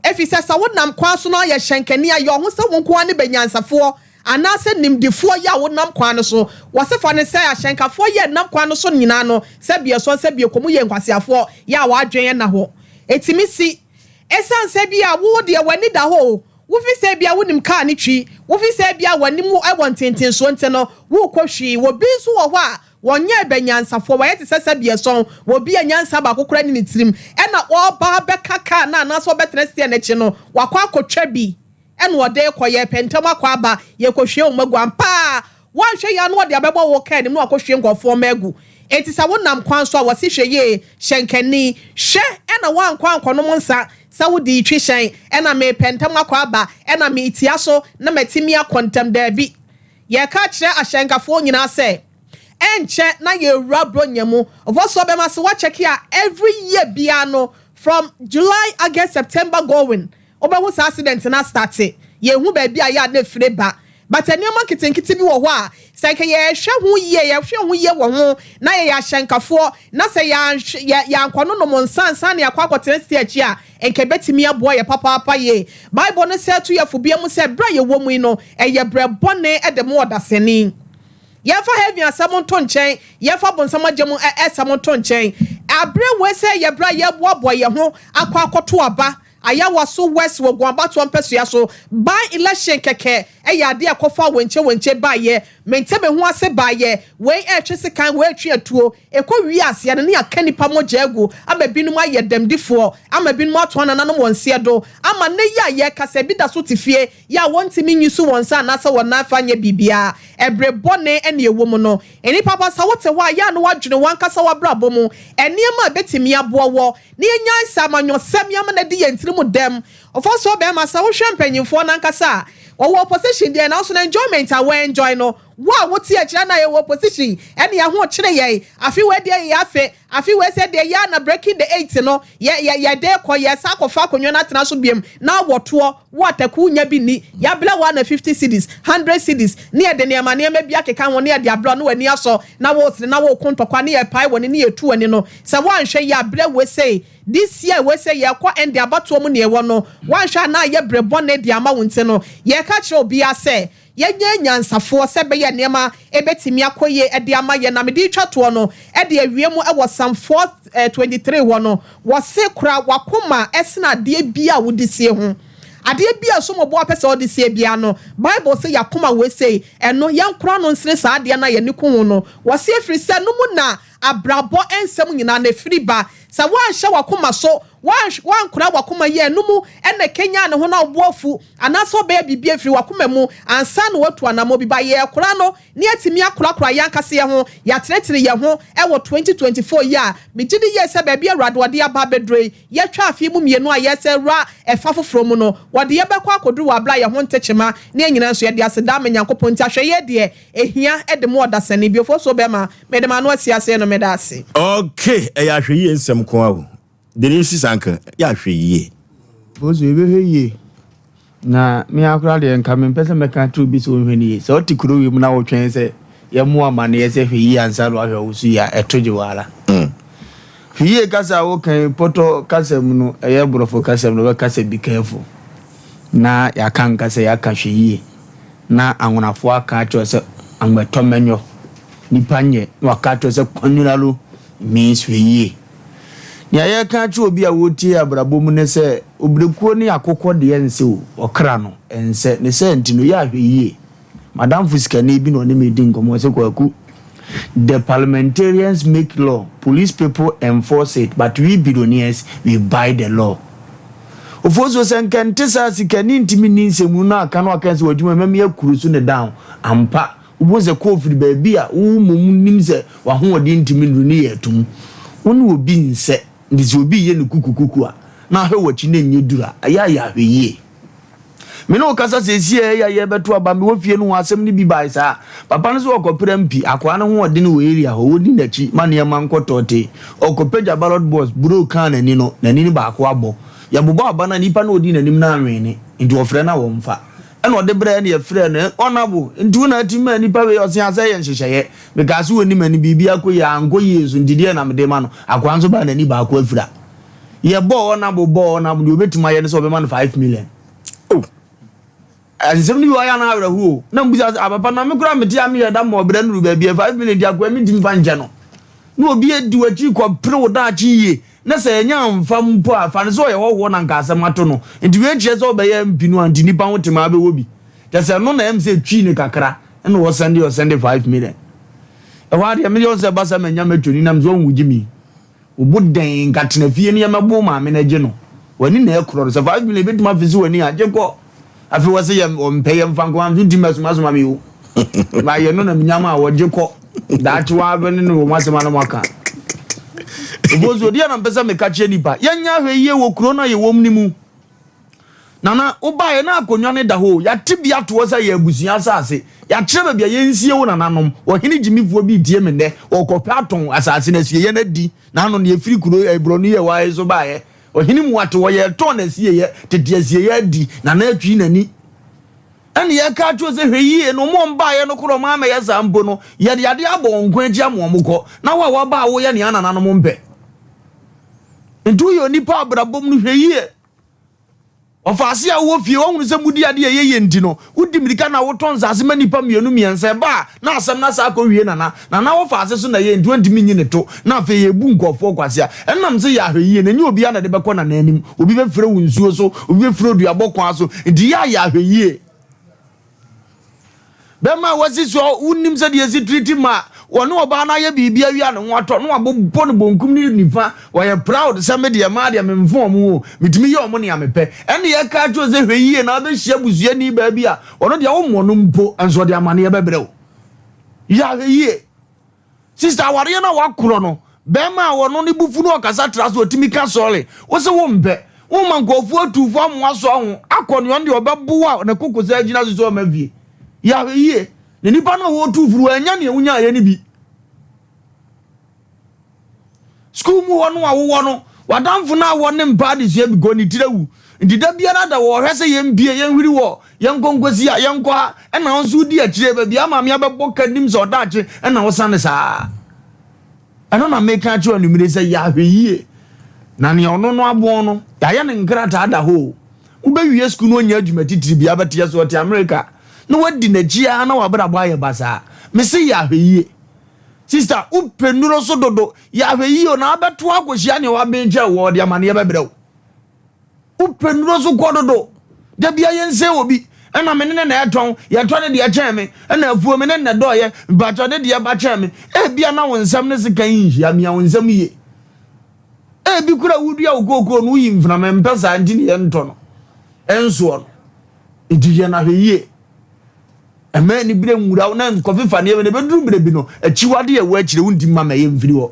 Efisɛ sɛ wonam kwan so na woayɛ hyɛnkani a, yɛ wo ho sɛ wo nko ara ne banyansafoɔ. anaasɛ nimdefoɔ yi a wonam kwan no so. Wɔse fa no sɛ ahyɛnkafoɔ yi a ɛnam kwan no so nyinaa no, sɛ biɛsɔn sɛ biɛkɔ mu yɛ nkwaseafoɔ yi a wɔadwen nna hɔ. Ɛtumi si. Ɛsiane sɛ ebia wo deɛ w'ani da hɔ o, wofi sɛ ebia wonim kaa no twi, wofi sɛ ebia w'anim wɔ ntentensoɔ nti no, worekɔ hwii. Obi nso wɔ hɔ a, wɔnyɛ bɛ nyansafoɔ, wɔayɛ te sɛ sɛbiɛsɔn, obi a nyansa baako koraa nni ne tirim, ɛna ɔreba abɛka kaa no anaasɛ ɔbɛtena steer no akyi no, wakɔ akɔtwa bi. Ɛna ɔde rekɔ, yɛrepɛ ntɛm akɔ aba, yɛrekɔhwie wo mma agu. Ampa ara, woanhwɛ yie a na ɔde abɛbɔ wo kaa anim na wakɔhwie nkurɔfoɔ mma agu. Enti sɛ wonam kwan so a, wɔse hwɛ yie, hyɛ nkani. Hwɛ ɛna woankɔ ankɔnom nsa sɛ wode retwi hyɛn, ɛna merepɛ ntɛm akɔ aba, ɛna meretia so na matumi akɔ ntɛm. Daabi. Yɛreka akyerɛ ahyɛnkafoɔ nyinaa sɛ, ɛnkyɛ na yɛrewura Buronya mu. Ɔfɔsoɔ bɛma sɛ woakyɛke a, every year biara no, from July, August, September going, Wobɛhu saa accident no astarte, yɛnhu baabi a ɛyɛ a na ɛfire ba. But nneɛma nketenkete bi wɔ hɔ a, sɛ nka yɛhwɛ ho yie, yɛhwɛ ho yie wɔ ho, na yɛyɛ ahyɛnkafoɔ, na sɛ yɛanhwɛ, yɛ, yɛankɔnonom nsa ansa na yɛakɔ akɔtena steer akyi a, nka ɛbɛtumi aboa yɛn papaapa yie. Bible no san tu yɛn fo bio mu sɛ, berɛ a yɛwɔ mu yi no, ɛyɛ berɛ bɔne de ma ɔdasani. Yɛmfa heaven asɛm nto nkyɛn, yɛmfa bonsam agya mu asɛm nto nkyɛn. Aberɛ wei sɛ yɛ berɛ a yɛreboaboa yɛn ho akɔ akɔto aba Ayawaso West wɔ Guan abatoɔ mpɛsoa so by election kɛkɛ yɛ adeɛ a ɛkɔfaa wenkyɛ wenkyɛ baeɛ, mente me ho ase baeɛ, wei ɛretwe sekan, wei retwe atuo, ɛkɔ wie aseɛ no ne yɛaka nnipa mogya agu ama binom ayɛ dɛmdifoɔ, ama binom atoa nananom wɔn nseɛ do, ama nnɛ yi a yɛrekasa ebi da so te fie yɛ a wɔntumi nyi so wɔn nsa anaasɛ wɔn nan fa nyɛ biribiara. Ɛbere bɔne na ɛwɔ mu no. Nnipa ba sɛ wote hɔ a yɛ a na woadwene w'ankasa w'abrabɔ mu nneɛma a ɛbɛtumi aboa wɔ Na yɛnyae sɛ amanyɔsɛm yi ama no adi yɛn tirim dɛm. Ɔfɔsoɔ bɛɛma sɛ wohwɛ mpanyinfoɔ no ankasa a, wɔwɔ opposition deɛ nanso no enjoyment a wɔ enjoy no, wo a wote akyire a na yɛwɔ opposition ɛne yɛn ho kyere yɛn, afe wei deɛ yɛyɛ afe, afe wei sɛ deɛ yɛ a na breaking the eight no yɛ yɛ yɛde kɔ, yɛsan akɔfa akonnwa no atena so biom na wɔtoɔ, wo ataku wonya bi nni, yɛabrɛ wo a na 50 cedis, 100 cedis ne yɛde nneɛma nneɛma bi akeka ho ne yɛde abrɛ wo na w'ani asɔ na wosere na woko ntɔkwa ne yɛpae w'ani ne yɛtu w'ani no, Sɛ woanhwɛ yie a berɛ wei sei, this year wei sei yɛrekɔ ɛnde abatoɔ mu na yɛwɔ no, woanhwɛ a na ayɛ berɛ bɔne de ama wo nti no, yɛreka akyerɛ obiara sɛ yɛnyɛ anyansafoɔ sɛ ɛbɛyɛ nneɛma ɛbɛtumi akɔ yie de ama yɛn. Na mede retwa toɔ no de awie mu wɔ Psalm 4:23 hɔ no, wɔse kora w'akoma sene adeɛ biara a wode sie ho. Adeɛ biara a ɛsom bo a wopɛ sɛ wode sie biara no, Bible se yɛn wei sei, ɛno yɛnkora no nsene saa adeɛ no a yɛn ani ku ho no. Wɔse ɛfiri sɛ ɛno mu na Abrabɔ nsɛm nyinaa na ɛfiri ba. Sɛ woanhyɛ w'akoma so, woankora w'akoma yie a, ɛno mu na ɛkanyan ne ho na wo bo afu anaasɛ wobɛyɛ biribi afiri w'akoma mu ansa na woatu anammɔn bi. Ba yɛrekora no na yɛatumi akorakora yɛn ankasa yɛn ho, yɛatenetene yɛn ho wɔ 2024 yi a megye di yie sɛ baabi a Awurade ɔde yɛn aba abɛduro yi, yɛatwa afe mu mmienu a yɛresan awura ɛfa foforɔ mu no, wɔde yɛn bɛkɔ akɔduru wɔ aberɛ a yɛn ho nte kyema na yɛn nyinaa nso yɛde aseda ama Nyankopɔn nti ahwɛyie deɛ ɛhia de mo ɔdasani. Biofosuo bɛma Mede m'ano asi ase no, meda ase. Ok ɛyɛ ahwɛyie nsɛm nko ara o. Deɛ nsi saa nka yɛ ahwɛyie. Bonsu yɛbɛhwɛ yie na me ara koraa deɛ nka mempɛ sɛ mɛka akyerɛ obi sɛ ɔnhwɛ no yie. Sɛ wote kuro wei mu na wotwɛn sɛ yɛmmoa amanneɛ sɛ hwɛ yie ansa na woahwɛ wo so yie a, ɛto gye wo ara. Hwɛ yie kasa a woka yi, pɔtɔ kasa mu no, ɛyɛ borɔfo kasa mu no, wɔbɛka sɛ be careful. Na yɛaka nka sɛ yɛaka hwɛ yie. Na anwonafoɔ aka akyerɛ wo sɛ anwɛtɔ mɛnyɔ. Nipa nyɛ na waka akyerɛ wo sɛ kwanwiralo means hwɛ yie. Nea yɛreka akyerɛ obi a ɔretie abrabɔ mu ne sɛ obirekuo ne akokɔ deɛ nsɛ o, ɔkra no ɛnsɛ. Ne saa nti no yɛ ahwɛ yie. M'adamfo sikani bi na ɔne me redi nkɔmmɔ, ɔse Kwaku, the parliamentarians make law, police people enforce it, but we billionaires, we buy the law. Ofosuo, sɛ nka ɛnte saa a, sikani ntumi nni nsɛmhunu na aka na waka sɛ w'adwuma mɛma yɛakuru so ne down. Ampa, wobɛhu sɛ kɔɔ firi baabi a wo mmom nim sɛ w'ahoɔden ntumi nnuru ne yɛ atum. Wo ne obi nsɛ, nti sɛ obi reyɛ no kukukuku a, na ahwɛ w'akyi na ɛnyɛ duru a, ɛyɛ a yɛ ahwɛyie. Me ne wo kasa seesei a yɛrebɛto aba, mewɔ fie no ho asɛm no bi bae saa. Papa no sɛ ɔkɔpere MP, akwaa no ho ɔdene wɔ area hɔ, wɔdi n'akyi ma nneɛma nkɔ tɔɔtee. Ɔkɔpagya ballot box, buroo kaa n'ani no, n'ani no baako abɔ. Yɛbobɔ aba no a, nipa no a ɔdi n'anim no anwene, nti wɔfrɛ no a wɔmfa. Ɛna ɔde brɛɛ na yɛfrɛɛ no, Honourable, nti wo na atumi maa nipa wei? Ɔse asɛ yɛ nhyehyɛeɛ. Mekaa sɛ ɔnim ani, biribi akɔ yie, ankɔ yie nso, nti deɛn na mede ma no? Akwaa nso baa n'ani baako afira. Yɛbɔɔ Honourable bɔɔ Honourable, deɛ ɔbɛtumi ayɛ ne sɛ ɔbɛma no 5 million. Oh! Nsɛm no bi wɔ hɔ a na awerɛhoɔ o. Na mebisa sɛ, ah papa na me koraa mete a meyɛ da ma ɔbrɛ no duru baabi a 5 million nti akoa mentumi mfa nkyɛ no. Na obi adi w'akyi kɔpere wo daakye yie na sɛ ɛnyɛ amfa mpo a fa no sɛ ɔyɛ hɔhoɔ na nka asɛm ato no. Nti wei kyerɛ sɛ wobɛyɛ MP no a nti nnipa ho tema bɛwɔ bi. Kyerɛ sɛ ɛno na ɛm sɛ ɛtwii no kakra ɛna ɔsɛnde ɔsɛnde 5 million. Ɛhɔ ara deɛ medeɛ ɔsɛ ɛba sɛ manya mɛtwani na mesɛ ɔnwu gye me. Wo bo dɛn nka tena fie ne yɛmɛbo wo maame no gye no w'ani na ɛkorɔ no sɛ 5 million bɛtumi afisi w'ani a gye kɔ afei wɔ se yɛ ɔmpɛ yɛ mfa nkɔma nso ntimi bɛsomasoma me o ma yɛ no na menyam a wɔgye kɔ daakye wabɛne no wɔ mu asɛm anam aka obozu odiɛ na mpɛ sɛ meka kyerɛ nipa yɛnyɛ ahwɛ yie wɔ kuro no a yɛwɔ mu no mu Nana, wobaeɛ na akonnwa no da hɔ o, yɛate bi ato hɔ sɛ ɛyɛ abusua asase. Yɛakyerɛ baabi a yɛnsie wo nananom. Ɔhene gyimifoɔ bi retie me nnɛ, ɔrekɔpɛ atɔn asase no asieeɛ no adi. N'ano no, yɛfiri kuro eh, borɔno yi a ɛwɔ ha yi so baeɛ. Ɔhene mu ate hɔ, yɛretɔn n'asieeɛ, tete asieeɛ adi. Nana atwi n'ani. Ɛne yɛka akyerɛ sɛ hwɛ yie no, wɔn a wɔbaeɛ no korɔ wɔn ammɛyɛ saa mpo no, yɛde adeɛ abɔ wɔn nko akyi ama wɔn kɔ. Na wo a woaba a woyɛ nea nananom mpɛ. Nti woyɛ onipa abrabɔ mu no, hwɛ yie. Ɔfaase a wowɔ fie, woahunu sɛ mudi ade a ɛyɛ yie nti no, wodi mmirika na wotɔ nsase ma nnipa mmienu mmiɛnsa. Ɛba a, na asɛm no asan akɔwie Nana. Nana wɔfaase so na ɛyɛ nti wontumi nyi ne to, na afei yɛrebu nkurɔfoɔ kwasea. Ɛnam sɛ yɛ ahwɛyie no, ɛnyɛ obiara na ɛde bɛkɔ Nana anim. Obi bɛfrɛ wo nsuo so, obi bɛfrɛ wo duabɔ kwan so, nti yɛ a yɛ ahwɛyie. Bɛrima a wasi so a wonnim sɛdeɛ yɛsi treat ma wɔne ɔbaa no ayɛ biribi awie a ne ho atɔ no wabobɔ no bonkum ne nifa wɔyɛ proud sɛ me deɛ maa deɛ memfo wɔn o metumi yɛ wɔn nea mepɛ ɛne yɛka akyerɛ sɛ hwɛ yie na wabɛhyia busuani baa bi a ɔno deɛ wommɔ no mpo nso ɔde amaneɛ bɛbrɛ wo yɛ ahwɛ yie. Sister awareɛ no a wakorɔ no bɛrima a ɔno ne bufu no ɔkasa tra so ɔtumi ka sɔre wo se wo mpɛ wo ma nkurɔfoɔ atuufo amoa sɔ ho akɔ ne ɔno deɛ ɔbɛboa ne koko sɛ agyina so sɛ ɔma fie yɛ ahwɛ yie na nipa no a wɔtu furu anya nea wonyaeɛ no bi Sukuu mu hɔ no a wowɔ no, w'adamfo no a wɔ ne mpa adesua bi kɔ ne tiri awu. Nti da biara da wɔhwɛ sɛ yɛmpie, yɛnhwiri wɔ, yɛnkɔ nkosi ha, yɛnkɔ ha, ɛna wo nso wodi akyire baabi a maame abɛbɔ ka nim sɛ ɔdaakye ɛna wosane saa. Ɛno na meka akyerɛ anwummere sɛ yɛ ahwɛyie. Na nea ɔno no aboɔn no, yɛayɛ no nkrataa da hɔ o. Wobɛwie sukuu no ɔnya adwuma titiri bi abɛteɛ so ɔte Amerika na wadi n'akyi ara na wabrabɔ ayɛ basaa. Mese yɛ ahwɛyie. Sister, wo pɛ nnuro so dodo. Yɛ ahwɛyie o, na abɛto akɔhyia nea waben kyɛn wɔ, ɔde amaneɛ bɛbrɛ wo. Wo pɛ nnuro so kɔ dodo. Da bia yɛnsɛ wɔ bi. Ɛna me ne ne na ɛtɔn, yɛtɔ ne deɛ kyɛn me. Ɛna afuo me ne ne dɔɔyɛ, mpakyɛ ne deɛ ba kyɛn me. Ebia na wo nsɛm ne sekan yi nhyia, mia wo nsɛm yie. Ebi kura wodua wo kookoo no, woyi mframa, mpɛ saa nti ne yɛntɔ no. Ɛnsoɔ no. Nti yɛ no ahwɛyie. Mma anibere nwura wo na nkɔfefa nneɛma na ebeduru bere bi no, akyiwade a ɛwɔ akyire wontumi mma mɛyɛ mfiri hɔ.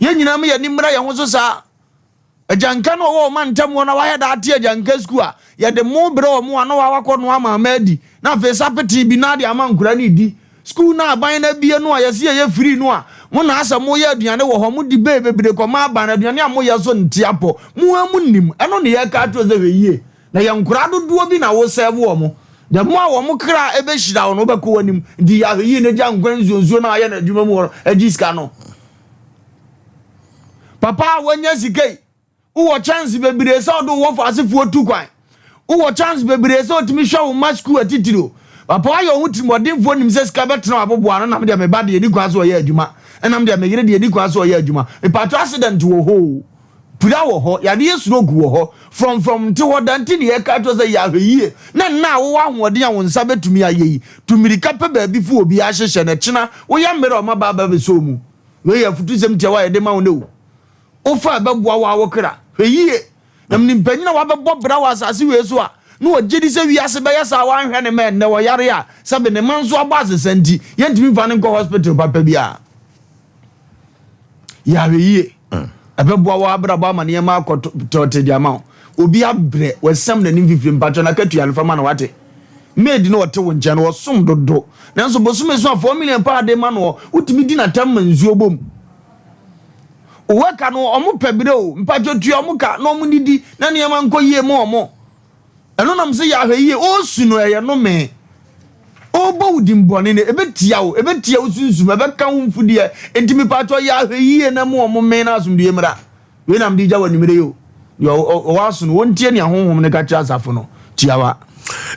Yɛn nyinaa ma yɛn ani mmra yɛn ho so saa. Agyanka no ɔwɔ ɔma ntam hɔ na wayɛ da ate agyanka sukuu a yɛde mo brɛ wɔn a na wakɔ no ama ama adi na afei sapete bi na ade ama nkora no di. Sukuu no aban no abie no a yɛse yɛyɛ free no a mo na asɛ moyɛ aduane wɔ hɔ mo de bee bebree kɔma aban aduane a moyɛ so nte apɔ mo ara mo nim ɛno ne yɛka akyerɛ sɛ hwɛ yie. Na yɛ nkoraa dodoɔ bi na wo serve wɔn. The more a wɔn kra bɛhyira wo no, wobɛkɔ w'anim. Nti yɛ ahwɛyie na gya nkwa nsuo nsuo no a ayɛ no adwuma mu hɔ no agye sika no. Papa a wanya sika yi, wowɔ chance bebree sɛ ɔde wo wɔfa asefoɔ tu kwan. Wowɔ chance bebree sɛ ɔtumi hwɛ wo mma sukuu atitiriw. Papa wayɛ wo ho tirimɔdenfoɔ nim sɛ sika bɛtena w'aboboa ano nam deɛ me ba deɛ ɛni kwan sɛ ɔyɛ adwuma, ɛnam deɛ me yere deɛ ɛni kwan sɛ ɔyɛ adwuma. Mepatwɔ accident wɔ hɔ o. Pira wɔ hɔ, yadeɛ stroke wɔ hɔ, frɔmfrɔm nte hɔ da nti na yɛka akyerɛ sɛ yɛ ahwɛyie na nna a wowɔ ahoɔden a wo nsa bɛtumi ayɛ yi, tu mmirika pɛ baabi fa obi ahyehyɛ na kyena woyɛ mmerɛ a ɔma ba aba bɛsɔ wo mu. Wei yɛ afutusɛm tiawa a yɛde ma wo nnɛ o. Wofa a ɛbɛboa wo ara wo kra. Hwɛ yie na menim panyin a wabɛbɔ bra wɔ asase wei so a na ɔgye di sɛ wiase bɛyɛ saa a wanhwɛ ne mma ɛnnɛ ɔyare a sɛbe ne mma nso abɔ asesa nti yɛntumi mfa no nkɔ hospital papa biara. Yɛ ahwɛyie. Ɛbɛboa w'abrabɔ ama nneɛma akɔ tɔɔte de ama wo. Obi abrɛ, wasam n'anim fifire, mpakyɛ n'akatua no fa ma no wate. Maid no ɔte wo nkyɛn no ɔsom dodo. Nanso bosome so a 4 million paa de ma no wotumi di n'atam ma nsuo bom. Worker no ɔmo pɛ berɛ o, mpakyɛ tua ɔmo ka na ɔmo nidi na nneɛma nkɔ yie ma ɔmo. Ɛno nam sɛ yɛ ahwɛyie. Ɔresu no, ɛyɛ nnome. Ɔrebɔ wo din bɔne no, ɛbɛtia wo, ɛbɛtia wo sunsum, ɛbɛka wo mfudeɛ. Enti mepatwɔ yɛ ahwɛyie na mu ɔmo mmee na asomdwie mmra. Wei na mede gya wɔ anwummerɛ yi o. Deɛ ɔwɔ aso no, wɔntie nea Honhom no ka kyerɛ asafo no. Tiawa.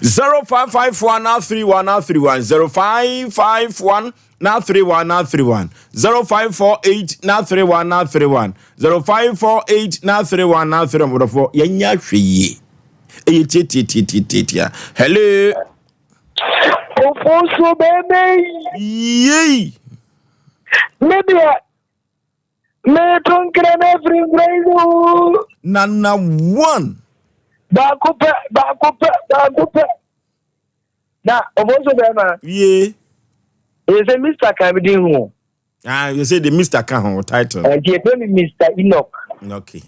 0551 na 31 na 31 0551 na 31 na 31 0548 na 31 na 31 0548 na 31 na 31 wɔdɔfoɔ yɛnyɛ ahwɛ yie ɛyɛ tiatiatiatiatia hello Ofosu bɛbɛ yei me deɛ meto nkra no afiri nkura yi so nana one baako pɛ baako pɛ baako pɛ na Ofosu bɛrima yie ɛyɛ sɛ Mr. kan bi din ho ah you say the Mr. ka ho title nti yɛfrɛ me Mr. Enoch okay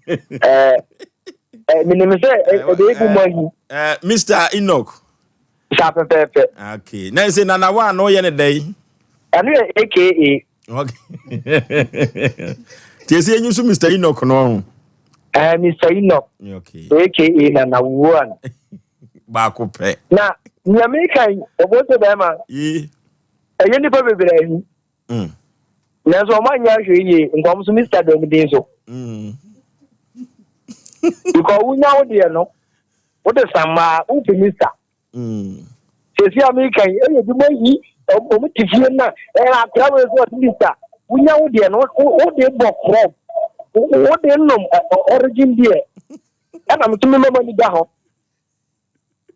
ɛɛ menim sɛ ɛbɛyɛ bu mu ahi Mr. Enoch saa pɛpɛɛpɛ okay na ɛsɛ nana one no yɛ ne dɛn ɛno yɛ aka okay tie sɛ yɛnyi so Mr. Enoch no ho ɛɛ Mr. Enoch okay aka Nana One baako pɛ na nea meka yi Ofosu bɛrima yie ɛyɛ nnipa bebree ahi nanso ɔmo anyɛ ahwɛ yie nkɔm so Mr. Dɔm din so because wonya wo deɛ no wode sammaa wopɛ Mr. Sɛsi a meka yi ɛyɛ bi mo ayi ɔmo te fie no a ɛyɛ akora wei so ɔde Mr. Wonya wo deɛ no wode bɔ korɔ wode nom origin deɛ ɛna meso mema ni da hɔ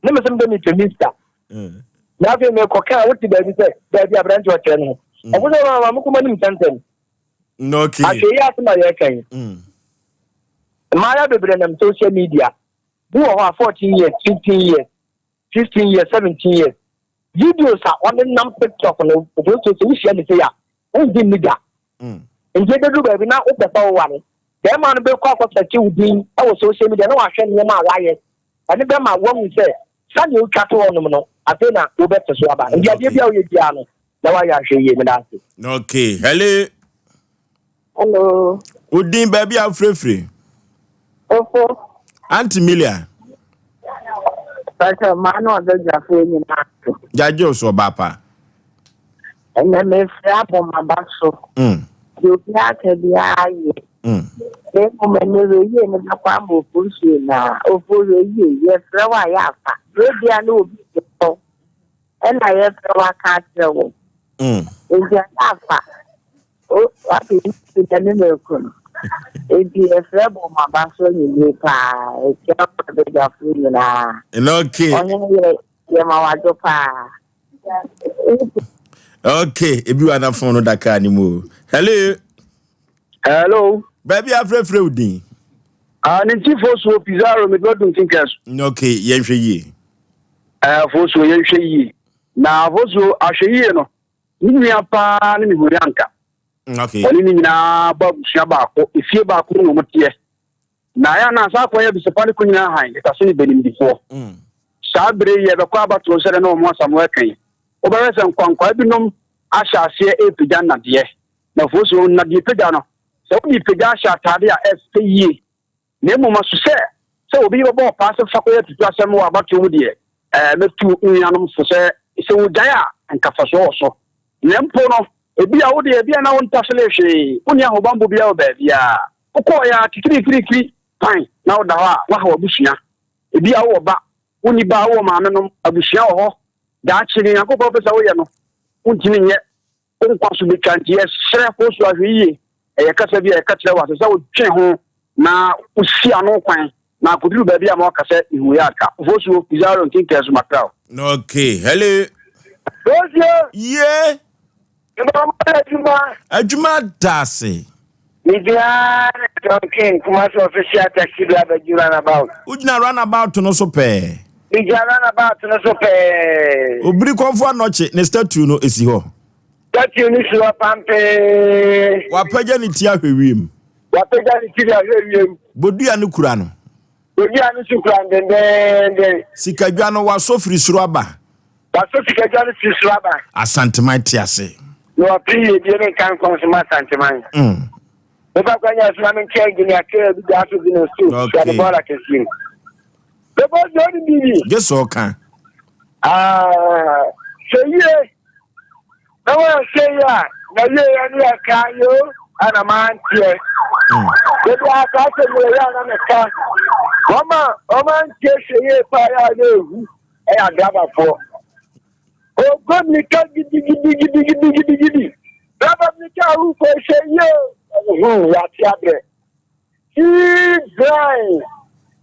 ne me sɛ mede mepɛ Mr. Na afei mekɔ kaa wote baabi sɛ baabi aberante ɔkyerɛ no ho ɔmo sɛ mama mekɔma nim ntɛntɛm okay ahwɛ yi asɛm a yɛreka yi mmaayɛ bebree nam social media bi wɔ hɔ a 14 years, 15 years, 16 years, 17 years videos a ɔne nam TikTok no oboso sɛ wohyia ne sei a wongye nni da. Nti ɛbɛduru baabi na wopɛ sɛ woware bɛrima no bɛkɔ akɔsɛkye wo din ɛwɔ social media na wahwɛ nneɛma a wayɛ ɛne bɛma woahu sɛ sɛdeɛ wotwa to hɔnom no afei na wobɛte so aba nti adeɛ bi a woyɛ biara no na woayɛ ahwɛ yie. Meda ase. Okay, hello. Hello. Odin baabi a wofirefiri? Ofo. Aunty Milia. Pàṣẹ mmaa na ɔbɛdwafoɔ nyinaa so. Gyagye wo so ɔbaa pa. Ɛnɛ mefrɛ abɔ m'aba so. Deɛ obiara ka biara yɛ. Na mmom ɛnɛ wɔ yie no bɛkɔ ama ofo nsuo naa. Ofo wɔ yie yɛfrɛ wo a yɛafa. Webia na obi de hɔ. Ɛna yɛfrɛ wo aka akyerɛ wo. Nti ɛyɛ afa. Wate yi dɛ ne na eku no. Nti yɛfrɛ bɔ m'aba so anwummerɛ paa. Ɛkyia ɔbɛdwafoɔ nyinaa. Ɔhene yɛ yɛma wadwo paa. Okay, ebi wa na phone no da kaa ne mu o. Hello. Hello. Baabi a afrɛfrɛ wo din? Ah, ne nti Fosuo Pizarro mede wadum tinkɛ so. Okay, yɛnhwɛ yie. Fosuo yɛnhwɛ yie. Na Fosuo ahwɛ yie no, ne nua paa ne mehuri anka. Ɔne ne nyinaa bɔ abusua baako, efie baako mu na ɔmo teɛ. Na ɛyɛ na saa akɔyɛ abusuapa ne ko nyinaa han, ɛka so ne bɛnimdifoɔ. Saa bere yi yɛbɛkɔ abatoɔ sɛdeɛ na ɔmo Asamoah kan yi. Wobɛhwɛ sɛ nkwankwaa binom ahyɛ aseɛ ɛrepagya nnadeɛ. Na Fosuo nnadeɛ pagya no, sɛ wode pagya ahyɛ atade a ɛfɛ yie. Na mmom aso sɛ sɛ obi bɛbɔ ɔpaa sɛ fa kɔyɛ atutu asɛm wɔ abatoɔ mu deɛ, mɛtu nnuanom fo sɛ sɛ wogyae a nkafasoɔ wɔ so. Na mpo no, ebi a wode ebi a na wontafele hwee, wonni ahobammɔ biara wɔ baabiara. Wokɔɔ yɛ a kikirikirikiri pan na woda hɔ a woaha w'abusua. Ebi a wowɔ ba, wonni ba, wowɔ maame nom, abusua wɔ hɔ. Daakye ne Nyankopɔn pɛ sɛ woyɛ no, wontumi nyɛ. Wo nkwa so betwa nti yɛsrɛ Fosuo ahwɛ yie. Ɛyɛ kasa bi a yɛka kyerɛ wo asɛ sɛ wotwe ho na wosi ano kwan na akoduru baabi a ma waka sɛ ihu yɛ aka. Fosuo Pizarro nkenkɛn so makra o. Okay, hello. Fosuo. Yeah. Adwuma. Adwuma da ase. Megyina John King Kumasi official taxi driver di roundabout. Wogyina roundabout no so pɛɛ. Megyina roundabout no so pɛɛ. Obiri kɔnfo anɔkye ne statue no esi hɔ. Statue no si hɔ pampee. Wapagya ne ti ahwɛ wiem. Wapagya ne ti ahwɛ wiem. Bodua no kura no. Bodua no so kura dendenden. Sikadwa no wasɔ firi soro aba. Wasɔ sikadwa no firi soro aba. Asanteman te ase. Na wapere yie ne nka nkɔn so ma Asanteman. Mefa kwa nya soma me nkyɛn engineer kɛ bi da so bi no so. Okay. Sɛ bɔɔla kɛseɛ. Bɛbɔ sɛ ɔne bibi. Gye sɛ ɔka. Ah, sɛ yie. Na wɔn sɛ yie a, na yie yɛ ne yɛ ka yo, ana manteɛ. Ebi aka sɛ yie yɛ ana meka. Wɔn a wɔn antie hwɛ yie paa yɛ a na ehu ɛyɛ adrabafoɔ. Ɔkɔ mirika gidigidigidigidigidi. Draba mirika a wokɔ hwɛ yie o. Hmm, yɛate abrɛ. Sii grind.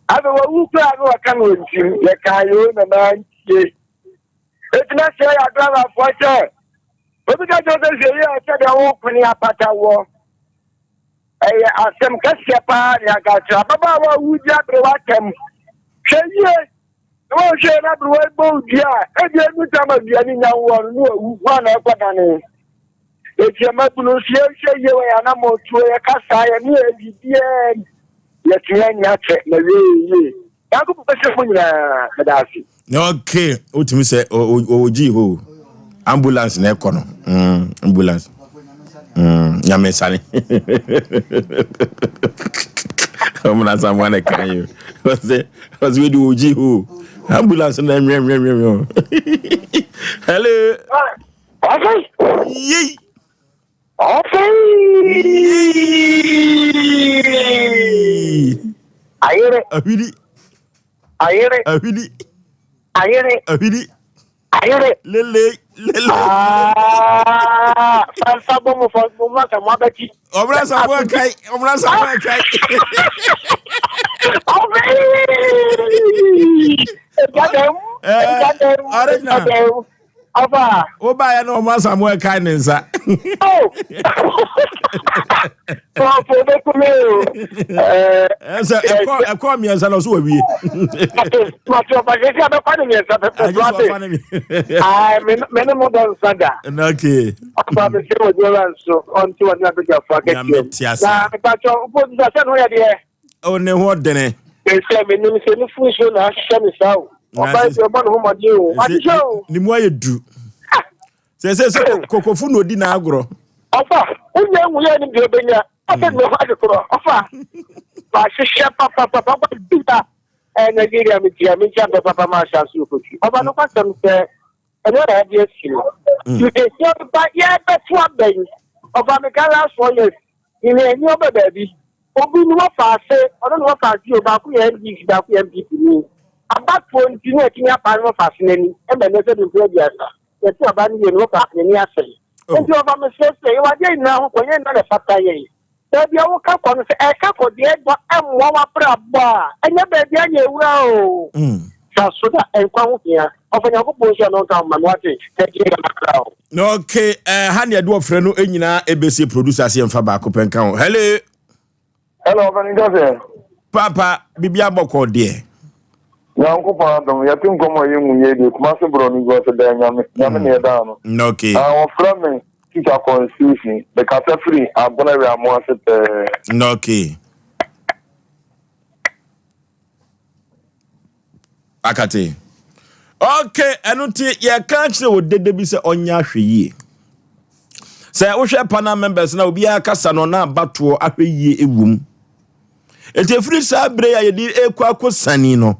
Afei wawu koraa na wɔka no wɔ ntim. Yɛkaa yɛ o na mantie. Eti na sɛ yɛ adrabafoɔ sɛ obi ka kyerɛ sɛ hwɛ yie a sɛdeɛ wokone apata wɔ. Ɛyɛ asɛm kɛseɛ paa ne anka kyerɛ ababaawa a wodi aberewa atɛm. Hwɛ yie na wɔnhwɛ yɛ na aberewa yi bɔ wo dua a, ebi enu tam a dua no nya woɔ no na wawu, hwan na ɛkɔ dane? Eti mmabunu nso yɛnhwɛ yie wɔ yɛn anammɔntuo, yɛ kasa, yɛ ne yɛ biribiara mu. Yɛtumi anya kyɛ na wie yɛ yie. Nyankopɔn nhyira mo nyinaa. Meda ase. Okay, wotumi sɛ ɔwɔ gyi hɔ ambulance na ɛkɔ no mm, ambulance mm, nyame sane ɔmuna samoa na ɛka yi ɔsɛ ɔsɛ wei de wɔ gyi hɔ ambulance na nwɛnwɛnwɛn hello yei Ayere. Ahwiri. Ayere. Ahwiri. Ayere. Ahwiri. Ayere. Lele lele. Ah, fanfa bɔ mo fɔ mo ma sɛ mo abɛti. Ɔmuna sa mo ɛkai ɔmuna sa mo ɛkai. Ɔbɛ. Ɛgya dɛm. Ɛgya dɛm. Ɔrɛgyina. Ɛgya dɛm. Ɔfa. Wobaeɛ na ɔmo Asamoah kae ne nsa. Oh! Ɔfo bɛku me o. Ɛsɛ ɛkɔ ɛkɔ mmiɛnsa na ɔso wawie. Mate ɔfa sɛ sɛ abɛfa ne mmiɛnsa pɛpɛ so ate. Ai me me ne mo dɔ nsa da. Okay. Ɔfa me sɛ wɔ biara nso ɔnte wɔne abɛdwafo akɛseɛ. Na mepatwɔ wopɔ sɛ ne ho yɛ deɛ. O ne ho ɔdene. Sɛ menim sɛ ne funu so na ahyehyɛ me saa o. Ɔbaa bi ɔbɔ ne ho mmɔden o. Wahyehyɛ o. Ne mu ayɛ du. Sɛ sɛ sɛ kokofo na odi n'agorɔ. Ɔfa, wonya nhu yɛ anim deɛ ɔbɛnya. Ɔsɛ ne ho ade korɔ. Ɔfa, wahyehyɛ papapapa. Ɔba bi a ɛɛ Nigeria metia metia mpɛ papa ma ahyɛ ase okotwi. Ɔba no kwasɛm sɛ ɛno na ɛde asi no. Yɛhyia ba yɛbɛto abɛn. Ɔfa meka last 4 years. Nyina ani ɔbɛ baabi. Obi ne wɔfa ase, ɔno ne wɔfa ase o, baako yɛ NDC, baako yɛ NPP ni. Abatoɔ nti na yɛtumi apaa ne wɔfa ase n'ani ma nnɛ sɛbi mfe 30. Yɛto aba no wie no, wɔfa ase n'ani asɛe. Oh. Nti wɔfa mesrɛ sɛ, yɛwɔ adeɛ nyinaa ho kwan, yɛn nyinaa na ɛfata yɛn. Baabi a woka kɔ no, sɛ ɛka kɔ deɛ ɛdɔ ɛmmoa w'abrabɔ a, ɛnyɛ baabi a na ɛwura o. Fa so na nkwa ho hia. Ɔfa Nyankopɔn nhyira na ɔnka wo ma no wate, na ɛgye yɛ makra o. Okay, eh, ha ne ɛde ɔfrɛ no nyinaa ɛbɛsie producer se yɛmfa baako pɛ nka ho. Hello. Hello, ɔfani nkasɛ. Papa, biribi abɔkɔ deɛ. Nyankopɔn adom, yɛte nkɔmmɔ a yɛnwu yɛ deɛ, Kumase borɔ no gu ɔsɛ daa Nyame, Nyame ne yɛdaa no. Okay. Ah, wɔfrɛ me Teacher Constitution, mekasa firi Agona Wiamo ase pɛɛ. Okay. Akate. Okay, ɛno nti yɛka kyerɛ wɔ dede bi sɛ ɔnyɛ ahwɛ yie. Sɛ wohwɛ panel members na obiara kasa no na abatoɔ ahwɛ yie ewom. Eti efiri saa bere a yɛde ekɔ akɔ sani no,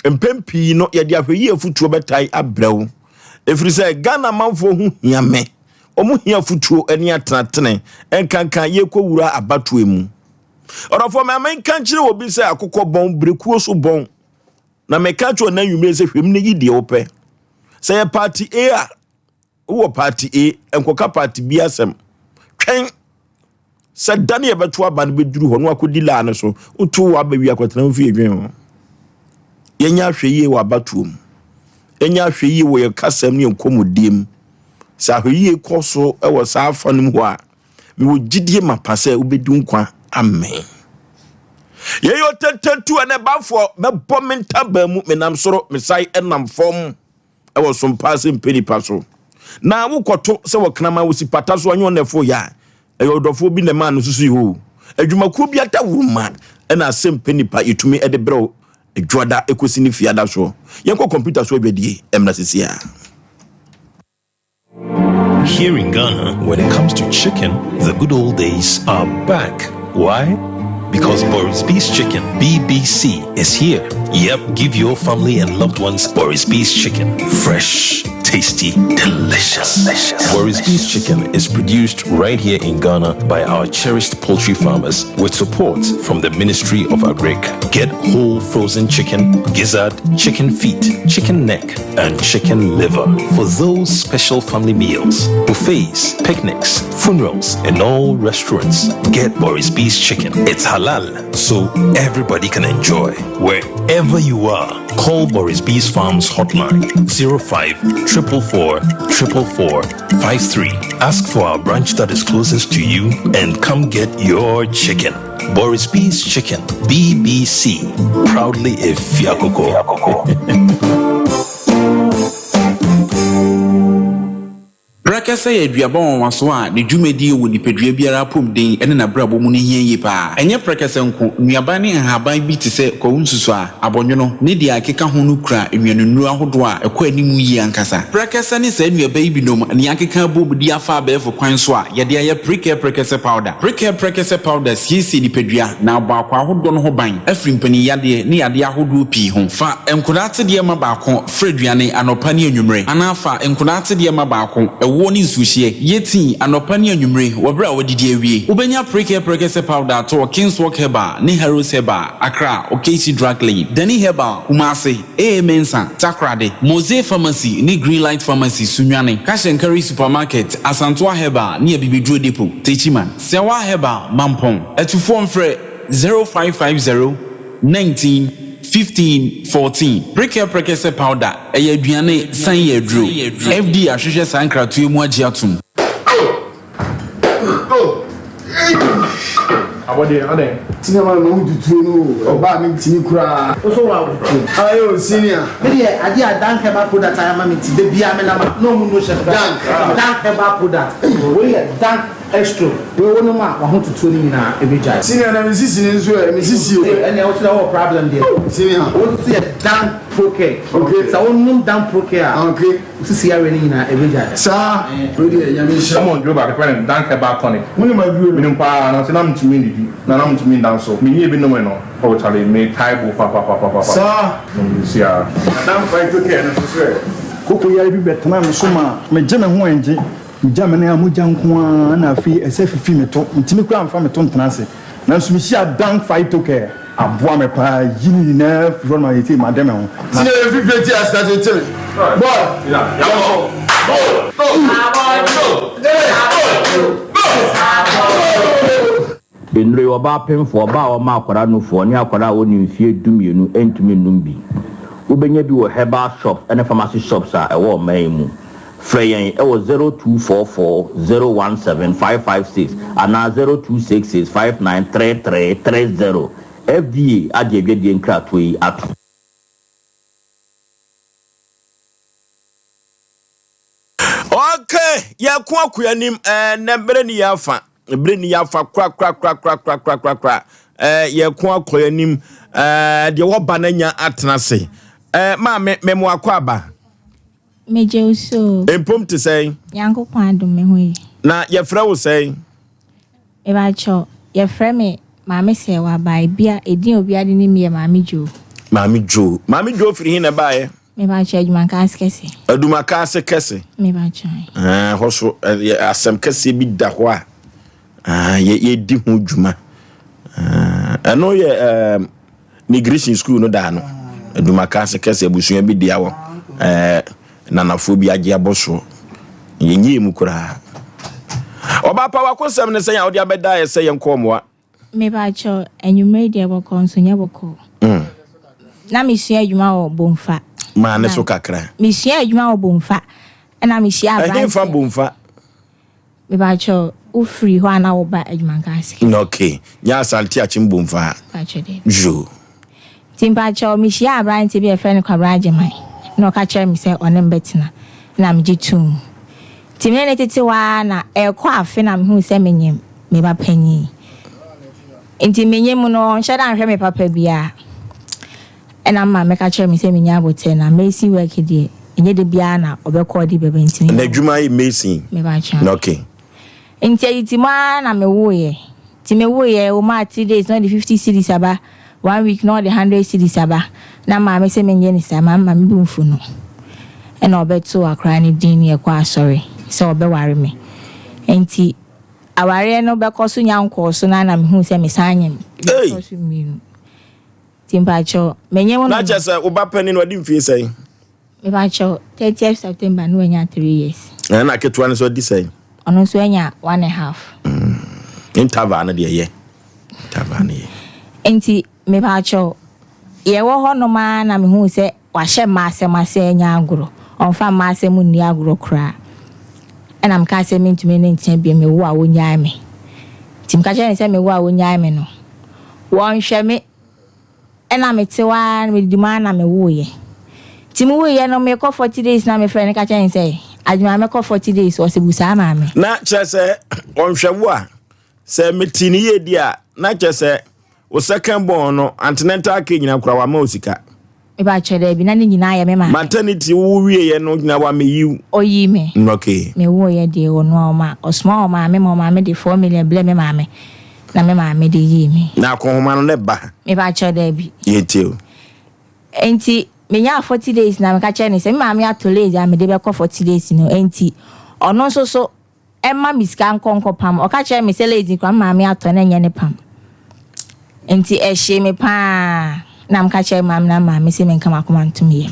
mpɛn pii no yɛde ahwɛ yie afutuo bɛtae abrɛw. Efiri sɛ Ghana manfoɔ ho hia me, wɔn hia afutuo ne atenatene nkanka yɛkɔ wura abatoɔ mu. Ɔdɔfoɔ, ma menka nkyerɛ obi sɛ akokɔ bɔn, berekuo so bɔn. Na meka kyerɛ ɔna anwummerɛ sɛ hwɛm no yi deɛ wopɛ. Sɛ yɛ party A a, wowɔ party A, nkɔka party B asɛm. Twɛn sɛ da ne yɛbɛto aba no bɛduru hɔ na wakɔdi laa no so. Woto wɔ aba wie akɔtena wo fie dwen ho. Yɛnyɛ ahwɛ yie wɔ abatoɔ mu. Yɛnyɛ ahwɛ yie wɔ yɛn kasam ne yɛn nkɔmmɔdie mu. Sɛ ahwɛ yie kɔ so wɔ saa afa no mu hɔ a, Mewɔ gyidie mapa sɛ wobɛdi nkwa. Amen. Yɛyɛ ɔtɛntɛntu ɛnɛ bafoɔ mɛbɔ me ntaban mu menam soro mesae ɛnam fam ɛwɔ so mpaa sɛ mpɛ nipa so na wokɔto sɛ wɔkraman wosi pata so anyɛ ɔnɛfo yɛ a ɛyɛ ɔdɔfoɔ bi na ɛmaa no susu yi hɔ adwumakuo bi adawuruma ɛna asɛm pɛ nipa yɛtumi ɛde brɛw adwuada ɛkɔsi ne fiada soɔ yɛnkɔ kɔmputa so adwadie ɛmmra sisi a Here in Ghana, when it comes to chicken, the good old days are back. Why? Because Boris B's Chicken, BBC, is here. Yep, give your family and loved ones Boris B's Chicken. Fresh, tasty. tasty, delicious. delicious. Boris B's chicken is produced right here in Ghana by our cherished poultry farmers with support from the Ministry of Agric. Get whole frozen chicken, gizzard, chicken feet, chicken neck, and chicken liver for those special family meals, buffets, picnics, funerals, and all restaurants. Get Boris B's chicken. It's halal, so everybody can enjoy. Wherever you are, call Boris B's Farms hotline 05 444 444 53. Ask for our branch that is closest to you and come get your chicken. Boris B's Chicken, BBC, proudly a Fiakoko. Prɛkɛsɛ yɛ aduaba nwanwaso a ne dwumadie wɔ nipadua biara apɔmuden ne n'abrabɔ mu no hia yie pa ara. Ɛnyɛ prɛkɛsɛ nko, nnuaba ne nhaban bi te sɛ kwawu nsusuaa, abɔnwono, ne deɛ ɛkeka ho no kura nnuanennuro ahodoɔ a ɛkɔ anim yie ankasa. Prɛkɛsɛ ne saa nnuaba yi binom na yɛakeka abom de afa abɛɛfo kwan so a yɛde ayɛ Prekɛ Prɛkɛsɛ Powder. Prekɛ Prɛkɛsɛ Powder siesie nipadua na abɔ akwaa ahodoɔ no ho ban afiri mpaninyadeɛ ne yadeɛ ahodoɔ pii ho. Fa nkwadaa atedeɛ ma baako Fra aduane anɔpa ne anwummere, anaa fa nkwadaa atedeɛ ma baako, ɛwoɔ ne nsuohyeɛ. Yɛ tii anɔpa ne anwummere wɔ berɛ a woadidi awie. Wobɛnya Prekɛ Prɛkɛsɛ Powder atɔ wɔ Kingswalk Herbal ne Harrows Herbal, Accra, Okaishie Drug Lane, Dani Herbal, Kumasi, AA Mensah, Takoradi, Mose Pharmacy ne Greenlight Pharmacy, Sunyani, Cash and Carry Supermarket, Asantoa Herbal ne Abibiduro Depot, Techiman, Sɛwa Herbal, Mampong. Atufoɔ mfrɛ 0550 19 15 14 Prekɛ Prɛkɛsɛ Powder ɛyɛ aduane san yɛ aduro. FDA ahwehwɛ saa nkratoɔ yi mu agye atom. Abɔdeɛ adɛn? Senior man ma wo tutuo no o, ɔbaa me ntimi koraa. Wo so wa wo tuo. Aye o senior. Me deɛ adeɛ a Dank herbal product ayɛ ama me nti da biara me nam a na ɔmo no hyɛ me Dank. Dank herbal product wei yɛ Dank Estro, wei wo nom a w'ahototoɔ no nyinaa ɛbɛgyae. Senior na me sisi no nso ɛ, me sisi o. Ee ɛnneɛ wo nso deɛ wowɔ problem deɛ. Oh senior. Wo nso yɛ Dan Procare. Okay. Sɛ wo nom Dan Procare a. Okay. Wo sisi yareɛ no nyinaa ɛbɛgyae. Saa, wei deɛ Nyame nhyira wo. Wɔn aduro baako yɛfrɛ no Dank Herbal Tonic. Wo nim aduro no? Menim paa, nanso na mentumi nnidi, na na mentumi nda nso. Menyɛɛ bi nomee no, oh charlie, metae bo papapapapa. Saa. Na mesi ara. Na Dank Phyto Care no nso so ɛ? Koko yare bi bɛtenaa me so maa megye me ho angye. Megya me nan a mogya nko ara na afei ɛsɛ fifi me to. Mentumi koraa mfa me to ntena ase. Nanso mihyiaa Dank Phytocare. Aboa me paa yi ne nyinaa firi hɔ no ma seesei made me ho. Na. Senior yɛ fifire ti asena tete me boy yɛnkɔ. Nnuro yi, ɔbaa pemfoɔ, ɔbaa a ɔma akwadaa nufoɔ, ne akwadaa a ɔnni mfeɛ dumienu ntumi nnom bi. Wobɛnya bi wɔ herbal shops ne pharmacy shops a ɛwɔ ɔman yi mu. Frɛ yɛn wɔ 0244 017 556 anaa 0266 5933 30. FDA agye adwadie nkratoɔ yi atom. Okay, yɛko akoa anim ɛnɛ bere ni yɛ afa bere ni yɛ afa kora kora kora kora kora kora kora kora ɛɛ yɛko akɔ anim ɛɛ deɛ wɔba no anya atena ase ɛɛ maame mɛmo akɔ aba. Megye wo so. Mpom te sɛn? Nyankopɔn adom me ho ye. Na yɛfrɛ wo sɛn? Mebakyɛw, yɛfrɛ me Maame Sɛɛwa by bia edin a obiara de nim me yɛ Maame Joe. Maame Joe. Maame Joe firi he na ɛbaeɛ? Mebakyɛw, Adwumakaase kɛse. Adwumakaase kɛse. Mebakyɛw. Ɛɛ, hɔ so asɛm kɛseɛ bi da hɔ a yɛdi ho dwuma. Ɛno yɛ migration school no daa no. Adwumakaase kɛse abusua bi dea wɔ nanafoɔ bi agye abɔ soɔ. Yɛnyɛɛ mu koraa. Ɔbaa pa wakosɛm ne sɛn a wode abɛda yɛ sɛ yɛnkɔ mmoa. Mepakyɛw, anwummere deɛ bɔkɔɔ nso nyɛ bɔkɔɔ. Na mesua adwuma wɔ Bomfa. Maa ne so kakra. Mesua adwuma wɔ Bomfa. Ɛna mehyia aberanteɛ. Ɛhefa Bomfa? Mepakyɛw, wofiri hɔ a na woba Adwumanka ase. Okay, nyɛ Asante Akyem Bomfa. Mepakyɛw deɛ. Yoo. Nti mpakyɛw, mehyiaa aberanteɛ bi a yɛfrɛ no Kwabena Agyeman. Na ɔka kyerɛɛ me sɛ ɔne me bɛtena. Na megye too mu. Nti me ne no tete hɔ ara na ɛrekɔ afe na mehuu sɛ menyem me ba panyin. Nti menyem no, ɔnhyɛ da nhwɛ me papa biara. Ɛna me maame ka kyerɛɛ me sɛ menya abotire na mason work deɛ, ɛnyɛ da biara na ɔbɛkɔ ɔde bɛba nti menya N'adwuma yɛ mason? Mebakyɛw. Okay. Nti ɛtete mu ara na mewoeɛ. Nti mewoeɛ, ɔmaa three days na ɔde fifty cedis aba, one week na ɔde hundred cedis aba. Na maame se menyɛ no saa, maame ma me bo mfu no. Ɛna ɔbɛtoo akwadaa no din ne yɛkɔ asɔre sɛ ɔbɛware me. Nti awareɛ no bɛkɔ so nya nkɔɔ so no ara na mehuu sɛ mesan nyem. Ei! Ɛtɔ so mmienu. Nti mpakyɛw, menyem no Na kyerɛ sɛ wo ba panin no wadi mfie sɛn? Mepakyɛw, 30th September no wanya 3 years. Ɛna ketewa no nso adi sɛn? Ɔno nso anya 1 and half. Interval no deɛ yɛ. Interval no yɛ. Nti mepakyɛw, yɛwɔ hɔ nom ara na mehuu sɛ wahyɛ mma asɛm ase ɛnyɛ agorɔ. Ɔmfa mma asɛm nni agorɔ koraa. Ɛna mekaa sɛ mentumi ne no ntena bio, mewo a ɔnnyae me. Nti meka kyerɛɛ no sɛ mewo a ɔnnyae me no, wɔnhwɛ me. Ɛna mete hɔ ara na medidi mu ara na mewoeɛ. Nti mewoeɛ no mekɔ 40 days na mefrɛ no ka kyerɛ no sɛ Adwuma mɛkɔ 40 days ɔse busaa maame. Na kyerɛ sɛ ɔnhwɛ wo a, sɛ mete ne yie di a, na kyerɛ sɛ wo second born no antenatal care nyina koraa wama wo sika. Mepakyɛ daabi na ne nyinaa yɛ me maame. Maternity wo wieɛ no nyina wameyi wo. Ɔyii me. Okay. Me woeɛ deɛ ɔno a ɔma ɔsomaa ɔmaame ma ɔmaame de 4 million brɛɛ me maame. Na me maame de yii me. Na akɔnhoma no na ɛba. Mepakyɛw daabi. Yɛntie o. Enti menyaa 40 days na meka kyerɛɛ no sɛ me maame atɔ lace a mede bɛkɔ 40 days no enti ɔno nso so mma me sika nkɔ nkɔpam. Ɔka kyerɛɛ me sɛ lace no koraa me maame atɔ na ɛnyɛ ne pam. Enti ɛhyee me paa na meka kyerɛɛ maame na maame se menka m'akoma nto me yam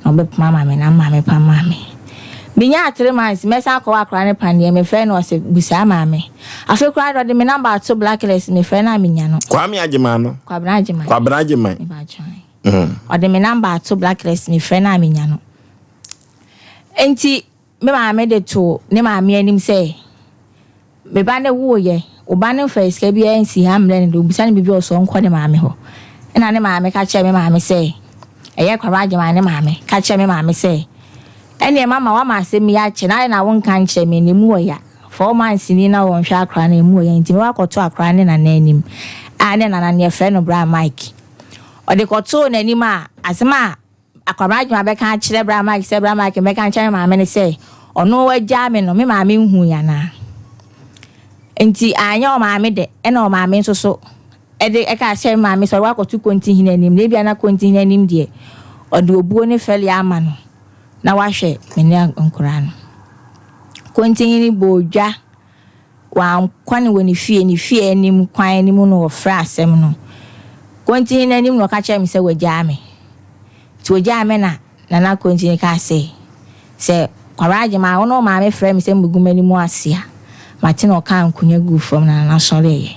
na ɔbɛpam ama me na maame pam maa me. Menyaa 3 months mɛsan akɔwɔ akwadaa no paneɛ mefrɛ no ɔse busaa maame. Afei koraa de ɔde me number ato blacklist mefrɛ no a menya no. Kwame Agyeman no. Kwabena Agyeman. Kwabena Agyeman. Mepa Ɔde me number ato blacklist mefrɛ no a menya no. Enti Me maame de too ne maame anim sɛ, Me ba no woeɛ, wo ba no mfaa sika biara nsii ha mmrɛɛ no deɛ, ɔbisa no biribi a ɔsɛ ɔnkɔ ne maame hɔ. Ɛnna ne maame ka kyerɛɛ me maame sɛ, ɛyɛ Kwabena Agyemang ne maame ka kyerɛɛ me maame sɛ, Ɛnneɛ mama woama asɛm yi akyɛ na adɛn na wonka nkyerɛ me, na ɛmu wɔ ya. 4 months ni na wɔnhwɛ akwadaa no, ɛmu wɔ ya nti mɛkɔ akɔto akwadaa no ne nana anim. A ne nana no yɛfrɛ no Bra Mike. Ɔde kɔtoo n'anim a, asɛm a Akwabena Adwuma bɛka akyerɛ Bra Mike sɛ Bra Mike mmɛka nkyerɛ me maame ne sɛ ɔno agyaa me no, me maame nhui anaa? Nti anyɛ ɔmaame dɛ, ɛna ɔmaame nso so de ɛka kyerɛ me maame sɛ ɔde wakɔto Kontihene anim, na ebia na Kontihene anim deɛ ɔde obuo ne fɛle ama no na wahwɛ me ne nkoraa no. Kontihene bɔɔ dwa Wankɔ no wɔ ne fie, ne fie anim kwan no mu na ɔfrɛɛ asɛm no. Kontihene anim na ɔka kyerɛɛ me sɛ wagyaa me. Nti ɔgyaa me na Nana Kontihene kaa sɛ, sɛ Kwabena Agyemang, wo ne wo maame frɛ me sɛ mmɛgu m'anim ase a, mate na ɔkaa nkonnwa guu fam na Nana sɔreeɛ.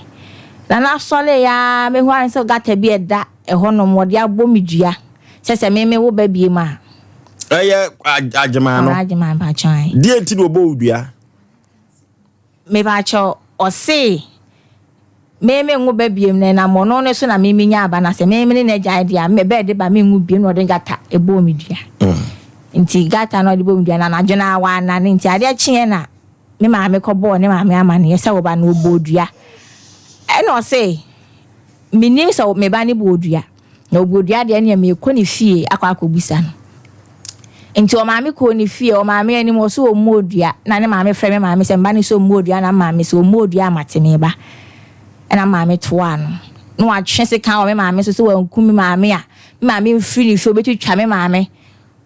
Nana sɔreeɛ ara mɛhu ara ne sɛ gata bi a ɛda ɛhɔnom wɔde abɔ me dua sɛ sɛ me mewo ba biom a. Ɛyɛ Agyemang no? Kwabena Agyemang mpakyɛw ae. Deɛ nti na ɔbɔ wo dua? Mepakyɛw, ɔse me me nwo ba biom na ɛnam ɔno no so na me menya aba na sɛ me me ne no agyae deɛ a me bɛɛ de ba me nwo biom na ɔde gata ɛbɔɔ me dua nti gata na ɔde bɔɔ me dua na anadwo no ara wannane nti adeɛ kyeeɛ na me maame kɔbɔɔ ne maame amaneɛ sɛ ɔba no ɔbɔɔ dua ɛna ɔse Mennim sɛ me ba no bɔɔ dua. Na ɔbɔɔ dua deɛ ɛneɛ merekɔ ne fie akɔ akɔbisa no. Nti ɔmaame kɔɔ ne fie, ɔmaame anim ɔse ɔmmɔɔ dua. Na ne maame frɛ me maame sɛ mba no sɛ ɔmmɔɔ dua na me maame sɛ ɔmmɔɔ dua a mate me ba. Ɛna me maame toaa no. Na watwe sekan wɔ me maame so sɛ wanku me maame a, me maame mfiri ne fie ɔbɛtwitwa me maame.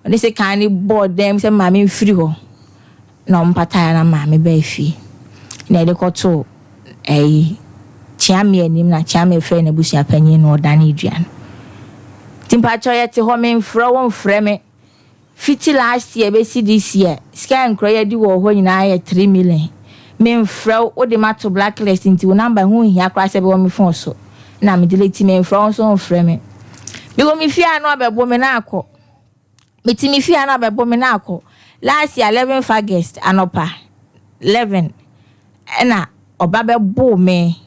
Ɔde sekan no bɔɔ dan mu sɛ me maame mfiri hɔ na ɔmpataeɛ na maame baa fie na yɛde kɔtoo ɛyi Kyeame anim na Kyeame frɛɛ n'abusua panyin na ɔdanee dua no. Nti mpakyɛw yɛte hɔ memfrɛ wo mfrɛ me fiti last year bɛsi this year sika a nkura yɛadi wɔ hɔ nyinaa yɛ 3 million memfrɛ wo wode mato blacklist nti wo number ho nhia koraa sɛ ɛbɛwɔ me phone so na me delete memfrɛ wo nso mfrɛ me mewɔ me fie a na wabɛbo me na akɔ Mete me fie a na ɔbɛbo me na akɔ. Last year 11th August anɔpa 11 ɛna ɔba bɛboo me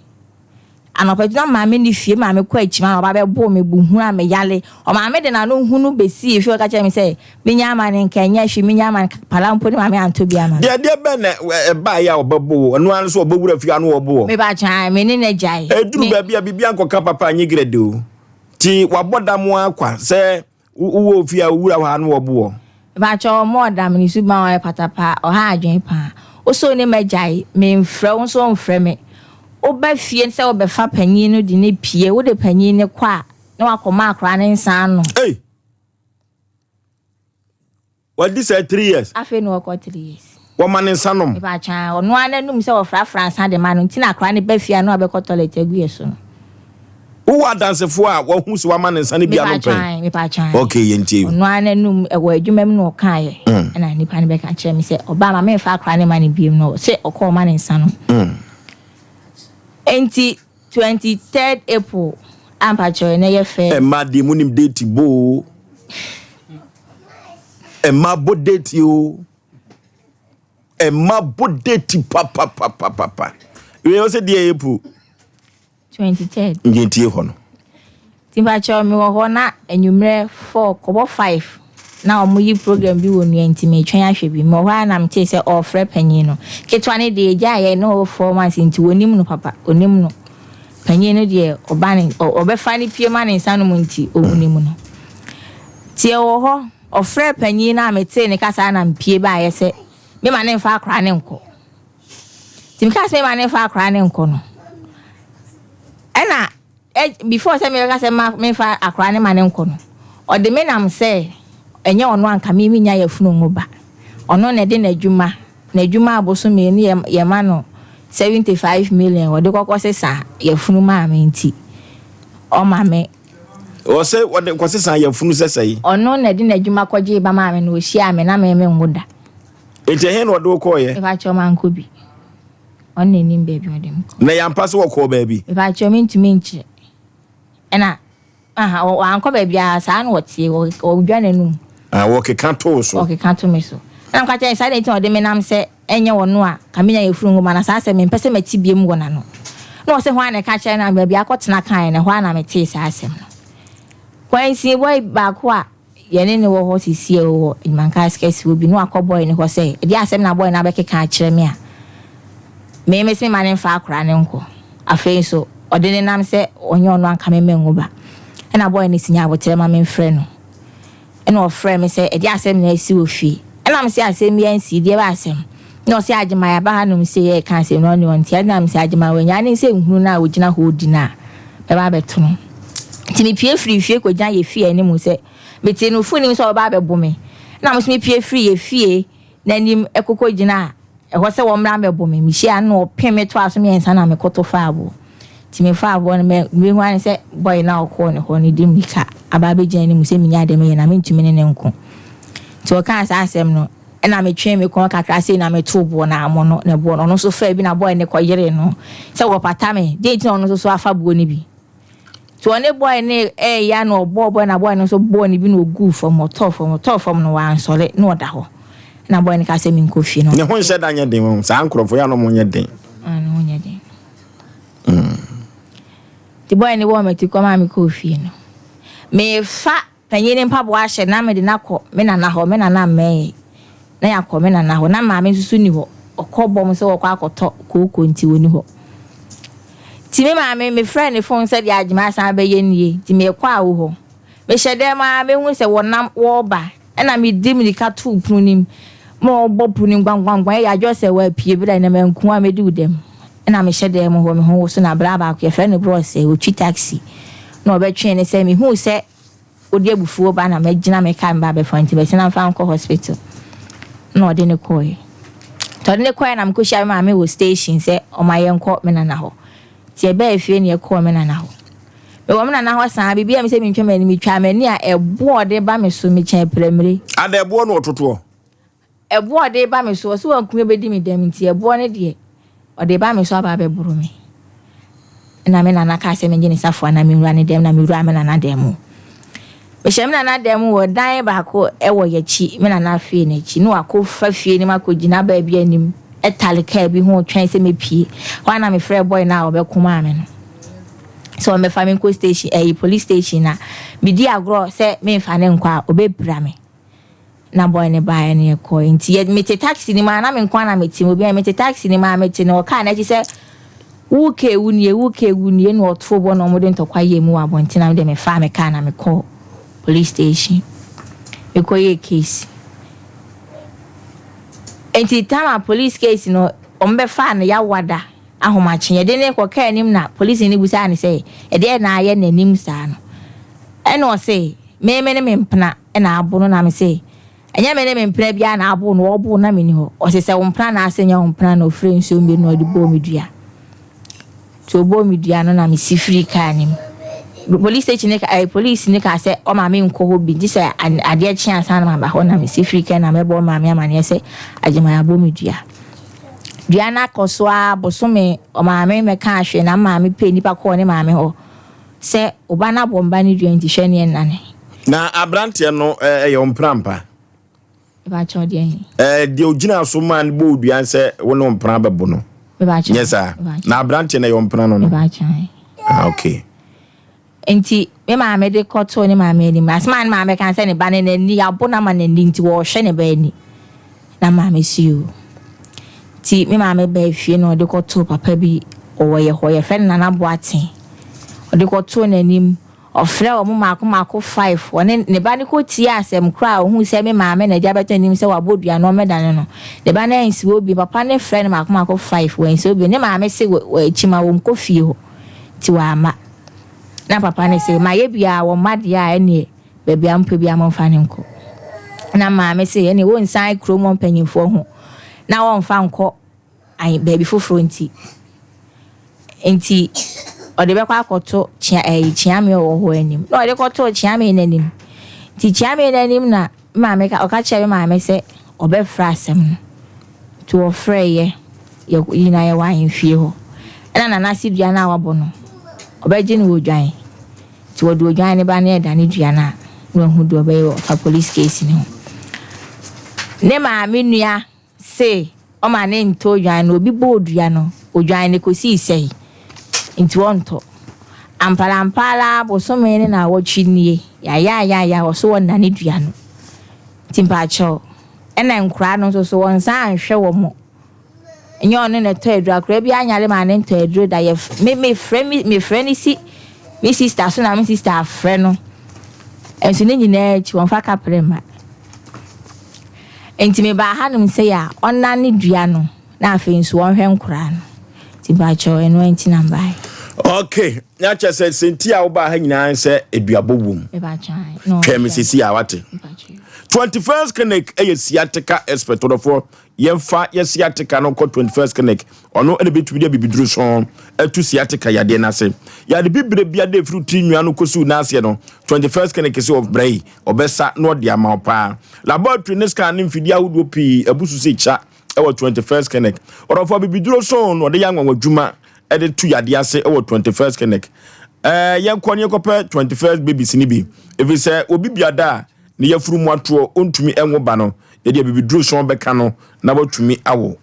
anɔpa nti na maame nni fie maame kɔ akyima na ɔba bɛboo me bu hunu a me yale. Ɔmaame de n'ano hunu bɛsii fie ɔka kyerɛ me sɛ menya ama no nka ɛnyɛ hwee menya ama no pala mpo ne maame antɔ bi ama me. Deɛ deɛ bɛn na ɛbaeɛ a ɔbɛbo wo? Ɛno ara ne sɛ ɔbɛwura fie a na ɔbo wo? Mepakyɛ me ne no agyae. Ɛduru baabi a biribi ankɔka papa anyɛ grɛde o. Nti wabɔ dam ara kwa sɛ Wowɔ ofie a owura hɔ a na wɔbo wɔ. Mepakyɛw ɔmo ɔda me ne suban ɔyɛ patapaa ɔha adwene paa wosoo ne ma gyae me nfrɛ wo nso wonfrɛ me woba fie sɛ wobɛfa panyin no de no pie wode panyin no kɔ a na wakɔma akora no nsa anom. Ei! Wadi sɛ 3 years. Afei na wɔkɔ 3 years. Wɔma ne nsa nom. Mepakyɛw, ɔno ara n'anum sɛ wɔfrafra nsa de ma no nti na akwadaa no ba fie a na wabɛkɔ toilet agu yɛ so no. Wowɔ adansefoɔ a wɔahu sɛ wama ne nsa no bi anom pɛn? Mepakyɛw, mepakyɛw. Ok, yɛntie. Ɔno ara n'anum ɛwɔ adwuma mu na ɔkaeɛ. Ɛna nipa no bɛka kyerɛ me sɛ ɔbaa ma memfa akwadaa no ma no biom no sɛ ɔkɔ ɔma ne nsa no. Nti 23rd April a mpakyɛw ɛnɛ yɛ fɛ. Mmaa deɛ mu nim date bo o. Mmaa bɔ date o. Mmaa bɔ date papapapapa. Wei ɔsɛ deɛ April. 23rd. Yɛntie hɔ no. Nti mpakyɛw mewɔ hɔ na anwummerɛ 4 kɔbɔ 5 na ɔmo yi program bi wɔ nua nti metwɛn ahwɛ bi. Mewɔ hɔ a na metee sɛ ɔɔfrɛ panyin no. Ketewa no deɛ egya yɛ na ɔwɔ 4 months nti wɔnim no papa, onim no. Panyin no deɛ ɔba ne ɔbɛfa ne pie ma ne nsa nom nti ɔnim no. Nti ɛwɔ hɔ ɔfrɛ panyin no a metee ne kasa na mpie baayɛ sɛ mema ne mfa akwaraa ne nkɔ. Nti meka sɛ mema ne mfa akwaraa ne nkɔ no, ɛna before sɛ mebɛka sɛ ma memfa akwaraa ne ma ne nkɔ no, ɔde me nam sɛ ɛnyɛ ɔno anka me menya yɛfunu ngo ba. Ɔno na ɛde n'adwuma abosome ne yɛma no 75 million wɔde kɔkɔ sesa yɛfunu maa me nti ɔma me. Ɔsɛ wɔde kɔsesa yɛfunu sɛ sɛyi. Ɔno na ɛde n'adwuma kɔgye ba maa me na ɔhyia me na me me ngo da. Nti ɛhe na ɔde wo kɔɔyɛ? Mepakyɛw, mankɔ bi. Ɔno na anim baabi ɔde me kɔ. Na yɛampa sɛ wɔkɔɔ baabi? Mepakyɛw, mentumi nkyerɛ. Ɛna aha wankɔ baabi a saa na ɔteɛ ɔdwa n'anum. Ah, wɔkeka too so. Ɔkeka to me so. Ɛna meka kyerɛ saa deɛ nti na ɔde me nam sɛ ɛnyɛ ɔno a ka menya yɛfunu nwoma na saa sɛ mempɛ sɛ mɛte biem wɔ n'ano. Na ɔsɛ hɔ a na ɛka kyerɛ no baabi akɔtena kaeɛ no, hɔ a na metee saa asɛm no. Kwansin boy baako a yɛne ne wɔ hɔ sisi wɔ adwumanka kɛse wɔ bi na wakɔ boy ne hɔ sɛ ɛde asɛm na boy no abɛkeka akyerɛ me a me me sɛ ma ne mfa akora ne nkɔ. Afei nso ɔde ne nam sɛ ɔnyɛ ɔno anka me mɛnwo ba. Ɛna boy no si nya abotrɛ ma memfrɛ no. Ɛna ɔfrɛ me sɛ ɛde asɛm na asi wɔ fie. Ɛna me sɛ asɛm bi ansi deɛ bɛ asɛm. Na ɔsɛ Agyema yɛaba hanom sɛ yɛreka asɛm na ɔne ɔnte. Ɛna me sɛ Agyema wanya ne sɛ nhunu no a ɔgyina hɔ di no a bɛba abɛto no. Nti mepie firi fie kɔgyina yɛ fie anim sɛ mete no fo nim sɛ ɔbɛba abɛbo me. Na mo nso mepie firi yɛ fie n'anim ɛkɔkɔ gyina ɛhɔ sɛ wɔmmra mmɛbo me. Mehyia no na ɔpem me toa so mmiɛnsa na mekoto fa aboɔ. Nti mefa aboɔ no mehu ane sɛ boy na ɔkɔɔ ne hɔ no de mmirika aba abɛgyina anim sɛ menya adeɛ meyɛ na mentumi ne ne nko. Nti ɔkaa saa asɛm no, ɛna metwee me kɔn kakra sei na metoo boɔ no amono no na boɔ no ɔno nso faa bi na boy no kɔyeree no sɛ wɔpata me deɛ nti na ɔno nso so afa boɔ no bi. Nti ɔne boy no ɛɛya na ɔbɔɔ boy na boy no nso bɔɔ ne bi na ɔguu fam, ɔtɔɔ fam, ɔtɔɔ fam no wansɔre na ɔda hɔ. Na boy no ka sɛ menkɔ fie no. Ne ho nhyɛ da nyɛ den wɔn saa nkurɔfoɔ yɛ a na wɔn nyɛ den. Ah, ne ho nyɛ den. Nti boy no bɔɔ m'ati kɔ maa mekɔɔ fie no. Mefa panyin ne mpaboa ahyɛ na mede no akɔ me nana hɔ, me nana mmɛn na yɛakɔ me nana hɔ. Na maame nso so ni hɔ. Ɔkɔ bɔm sɛ wɔkɔ akɔtɔ kooko nti wɔni hɔ. Nti me maame mefrɛ ne phone sɛ deɛ Agyema asan abɛyɛ nie nti mekɔ awo hɔ. Mehyɛ dɛm a mehu sɛ wɔnam wɔreba ɛna medi mirika too pono nim ma ɔbɔ pono nim gwangwangwan ɛyɛ adwo sɛ wɔapue berɛ na manku a mɛdi wo dɛm. Ɛna mehyɛ dɛm hɔ me ho wo so na bra baako yɛfrɛ no brɔ sɛ ɔtwi taxi na ɔbɛtwee ne sɛ mehu sɛ wode abufuo ba na mɛgyina me kaa meba abɛfa nti bɛsena mfa nkɔ hospital na ɔde ne kɔɛ. Nti ɔde ne kɔɛ na mekɔhyia me maame wɔ station sɛ ɔma yɛnkɔ me nana hɔ. Nti ɛbɛɛ fie ne yɛkɔɔ me nana hɔ. Mewɔ me nana hɔ saa biribi a me sɛ mentwa m'ani metwa m'ani a ɛboɔ ɔde ba me so mekyɛn pramire. Ada ɛboɔ no ɔtotoɔ? Ɛboɔ ɔde ba me so ɔsɛ wankumi bɛdi me dɛm nti ɛboɔ no deɛ ɔde ba me so aba abɛboro me. Na me nana kaa sɛ megye ne safoa na menwura ne dɛm na mewura me nana dɛm mu. Mehyɛ me nana dɛm mu wɔ dan baako ɛwɔ yɛkyi, me nana fie n'akyi na wakɔ fa fie no mu akɔgyina baabi anim ɛtale kaa bi ho twɛn sɛ mepie. Hɔ a na mefrɛ boy no a ɔbɛko maa me no sɛ ɔmmɛfa me nkɔ station ɛyi police station na medi agorɔ sɛ memfa ne nkɔ a ɔbɛpira me. Na boy no baeɛ no yɛkɔɛ nti yɛ mete taxi no mu a na me nko ara na mete mu obi a mete taxi no mu a mete no ɔkaa n'akyi sɛ wo ke wo nie wo ke wo nie na ɔtoo bɔ na wɔde ntɔkwa yɛ mu wɔ abɔnten na mede mefaa me kaa na mekɔɔ police station mekɔyɛɛ case. Nti time a police case no wɔn bɛfaa no yawada ahomakye yɛde ne kɔ kaa anim na police no busaa ne sɛ ɛdeɛ na ayɛ n'anim saa no ɛna ɔse meme ne me mpena ɛna abo no na me se. Ɛnyɛ me ne me mpena biara na abo no, ɔbo na menni hɔ. Ɔse sɛ wo mpena na ase nyɛ wo mpena na ɔfrɛ nsuo mmienu na ɔde bɔɔ me dua. Nti ɔbɔɔ me dua no na mesi firii kaa no mu. Police station ne ka ɛɛ police ne kaa sɛ ɔma me nkɔ hɔ bi gye sɛ adeɛ kye ansa na maba hɔ na mesi firii kaa na mɛbɔ maame amaneɛ sɛ Agyeman abɔ me dua. Dua no akɔ so ara bosome ɔmaame mɛkaa hwee na maame pɛ nipa kɔɔ ne maame hɔ sɛ ɔba no abɔ mba no dua nti hwɛ ne ɛnane. Na abranteɛ no ɛyɛ ɔmpena ampa? Mebakyɛw deɛ he? Ɛɛ deɛ ogyina so maa no bɔɔ dua sɛ wo ne ɔmpena bɛbo no. Mebakyɛw. Nyɛ saa? Na abranteɛ no ɛyɛ ɔmpena no no? Mebakyɛw he. Ah okay. Nti me maame de kɔtoo ne maame anim. Asɛm a ne maame ka sɛ ne ba no n'ani yɛabo no ama n'ani nti wɔrehwɛ ne ba ani. Na maame si o. Nti me maame baa fie na ɔde kɔtoo papa bi ɔwɔ yɛ hɔ yɛfrɛ no Nana Boateng. Ɔde kɔtoo n'anim. Ɔfrɛɛ wɔn mmaako mmaako five. Ɔne ne ba no kɔtiee asɛm korɔ a ɔhuu sɛ me maame na agya bɛtɔ n'anim sɛ wabɔ dua no ɔmmɛdane no. Ne ba no ansi hɔ bio. Papa no frɛɛ no mmaako mmaako five, wansi hɔ bio. Ne maame se kyima wɔnkɔ fie hɔ nti wamma. Na papa no se mayɛ biara wɔmma deɛ a ɛnneɛ baabi a mopɛ biara momfa no nkɔ. Na maame se ɛnneɛ wɔnsan kurom hɔ mpanimfoɔ ho na wɔmfa nkɔ ahe baabi foforɔ nti, nti ɔde bɛkɔ akɔto kyea ɛyi kyeame a ɔwɔ hɔ anim. Na ɔde kɔtoo kyeame no anim. Nti kyeame no anim na me maame ka ɔka kyerɛ me maame sɛ ɔbɛfrɛ asɛm no. Nti wɔfrɛeɛ yɛ nyinaa yɛwɔ ahemfie hɔ. Ɛna Nana ase dua no a wabɔ no, ɔbɛgye no wɔ odwan. Nti wɔde odwan no ba na yɛdane dua no a, na wahu deɛ ɔbɛyɛ wɔ fa police case no ho. Ne maame nua Se ɔma ne ntɔ odwan no, obi bɔɔ dua no, odwan no kosii sɛe, nti ɔntɔ. Amparampa ara bosome ne naawɔtwe nie, yayaayaaya ɔso ɔnnane dua no. Nti mpakyɛw, ɛna nkoraa no nso so wɔnsan anhwɛ wɔn. Nyɛ ɔno na ɛtɔ aduro, akoraa bi anyare maa ne ntɔ aduro da, yɛ me mefrɛ me mefrɛ no si me sister so na me sister afrɛ no. Nso ne nyinaa akyi wɔmfa kaprɛ mma. Nti mebaa hanom sei a ɔnane dua no na afei nso ɔnhwɛ nkoraa no. Nti mpakyɛw ɛno ara nti na mebaeɛ. Okay, na kyerɛ sɛ sɛ nti a wobaa ha nyinaa sɛ aduabɔ wom. Twɛn me sisi a wate. 21st Clinic ɛyɛ sciatica expert ɔdɔfoɔ Yɛmfa yɛ sciatica no nkɔ 21st Clinic. Ɔno na ebetumi de abibiduru sɔn atu sciatica yadeɛ no ase. Yade bibire biara a efiri tiri nwia no kosi wo nan aseɛ no, 21st Clinic se ɔbrɛ yi, ɔbɛsa na ɔde ama wo paa. Laboratory ne scan ne mfidie ahodoɔ pii abu so sɛ kya wɔ 21st Clinic. Ɔdɔfo abibiduro sɔn na ɔde yɛ anwanwadwuma de tu yadeɛ ase wɔ 21st Clinic. Ɛɛ yɛnkɔ ne yɛnkɔpɛ 21st babies no bi, ɛfiri sɛ obi biada a ne yafunu mu atoɔ ɔntumi nwo ba no, yɛde abibiduro sɔn bɛka no na watumi awo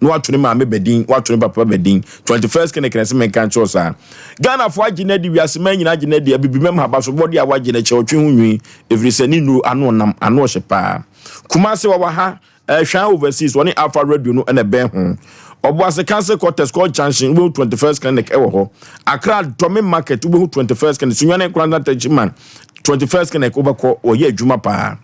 na wato ne maame badin wato ne papa badin 21st clinic na ɛsɛ menka nkyerɛ saa Ghanafoɔ agye no adi wiase man nyinaa agye no adi abibimam habasobɔde a wagye no kyɛ ɔtwe ho nwi ɛfiri sɛ ne nnuro ano nam ano ɔhyɛ paa Kumase wawa ha Ɛhwan Overseas wɔne Alpha Radio no na ɛbɛn ho. Ɔboase Council Quarters kɔ Junction wobɛhu 21st Clinic ɛwɔ hɔ. Accra Dome Market wobɛhu 21st Clinic. Sunyani Nkoranza Techiman 21st Clinic wobɛkɔ wɔyɛ adwuma paa.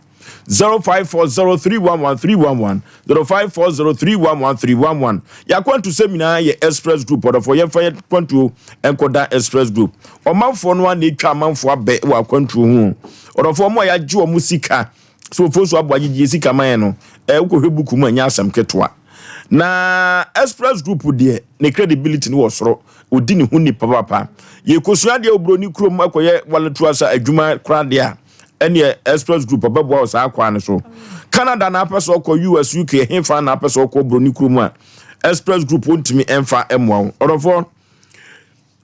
0540311311 0540311311 Yɛakwantusɛm nyinaa yɛ Express Group ɔdɔfoɔ yɛmfa yɛ kwantuo nkɔda Express Group ɔmanfoɔ no a na ɛtwa amanfoɔ abɛ wɔ akwantuo ho ɔdɔfoɔ mo a yɛagye wɔn sika sɛ wɔfo nso aboa gyegye sika ma yɛn no ɛɛ wokɔhwɛ buku mu ɛnyɛ asɛm ketewa na Express Group deɛ ne credibility no wɔ soro odi ne ho ni papapa yɛkɔsua deɛ oburoni kurom akɔyɛ walatu asa adwuma koraa deɛ a ɛneɛ Express Group ɔbɛboa wɔ saa kwan no so. Canada na apɛ sɛ ɔkɔ US, UK, hefa na apɛ sɛ ɔkɔ buroni kurom a Express Group wɔntumi ɛmfa mmoa wo. Ɔdɔfoɔ,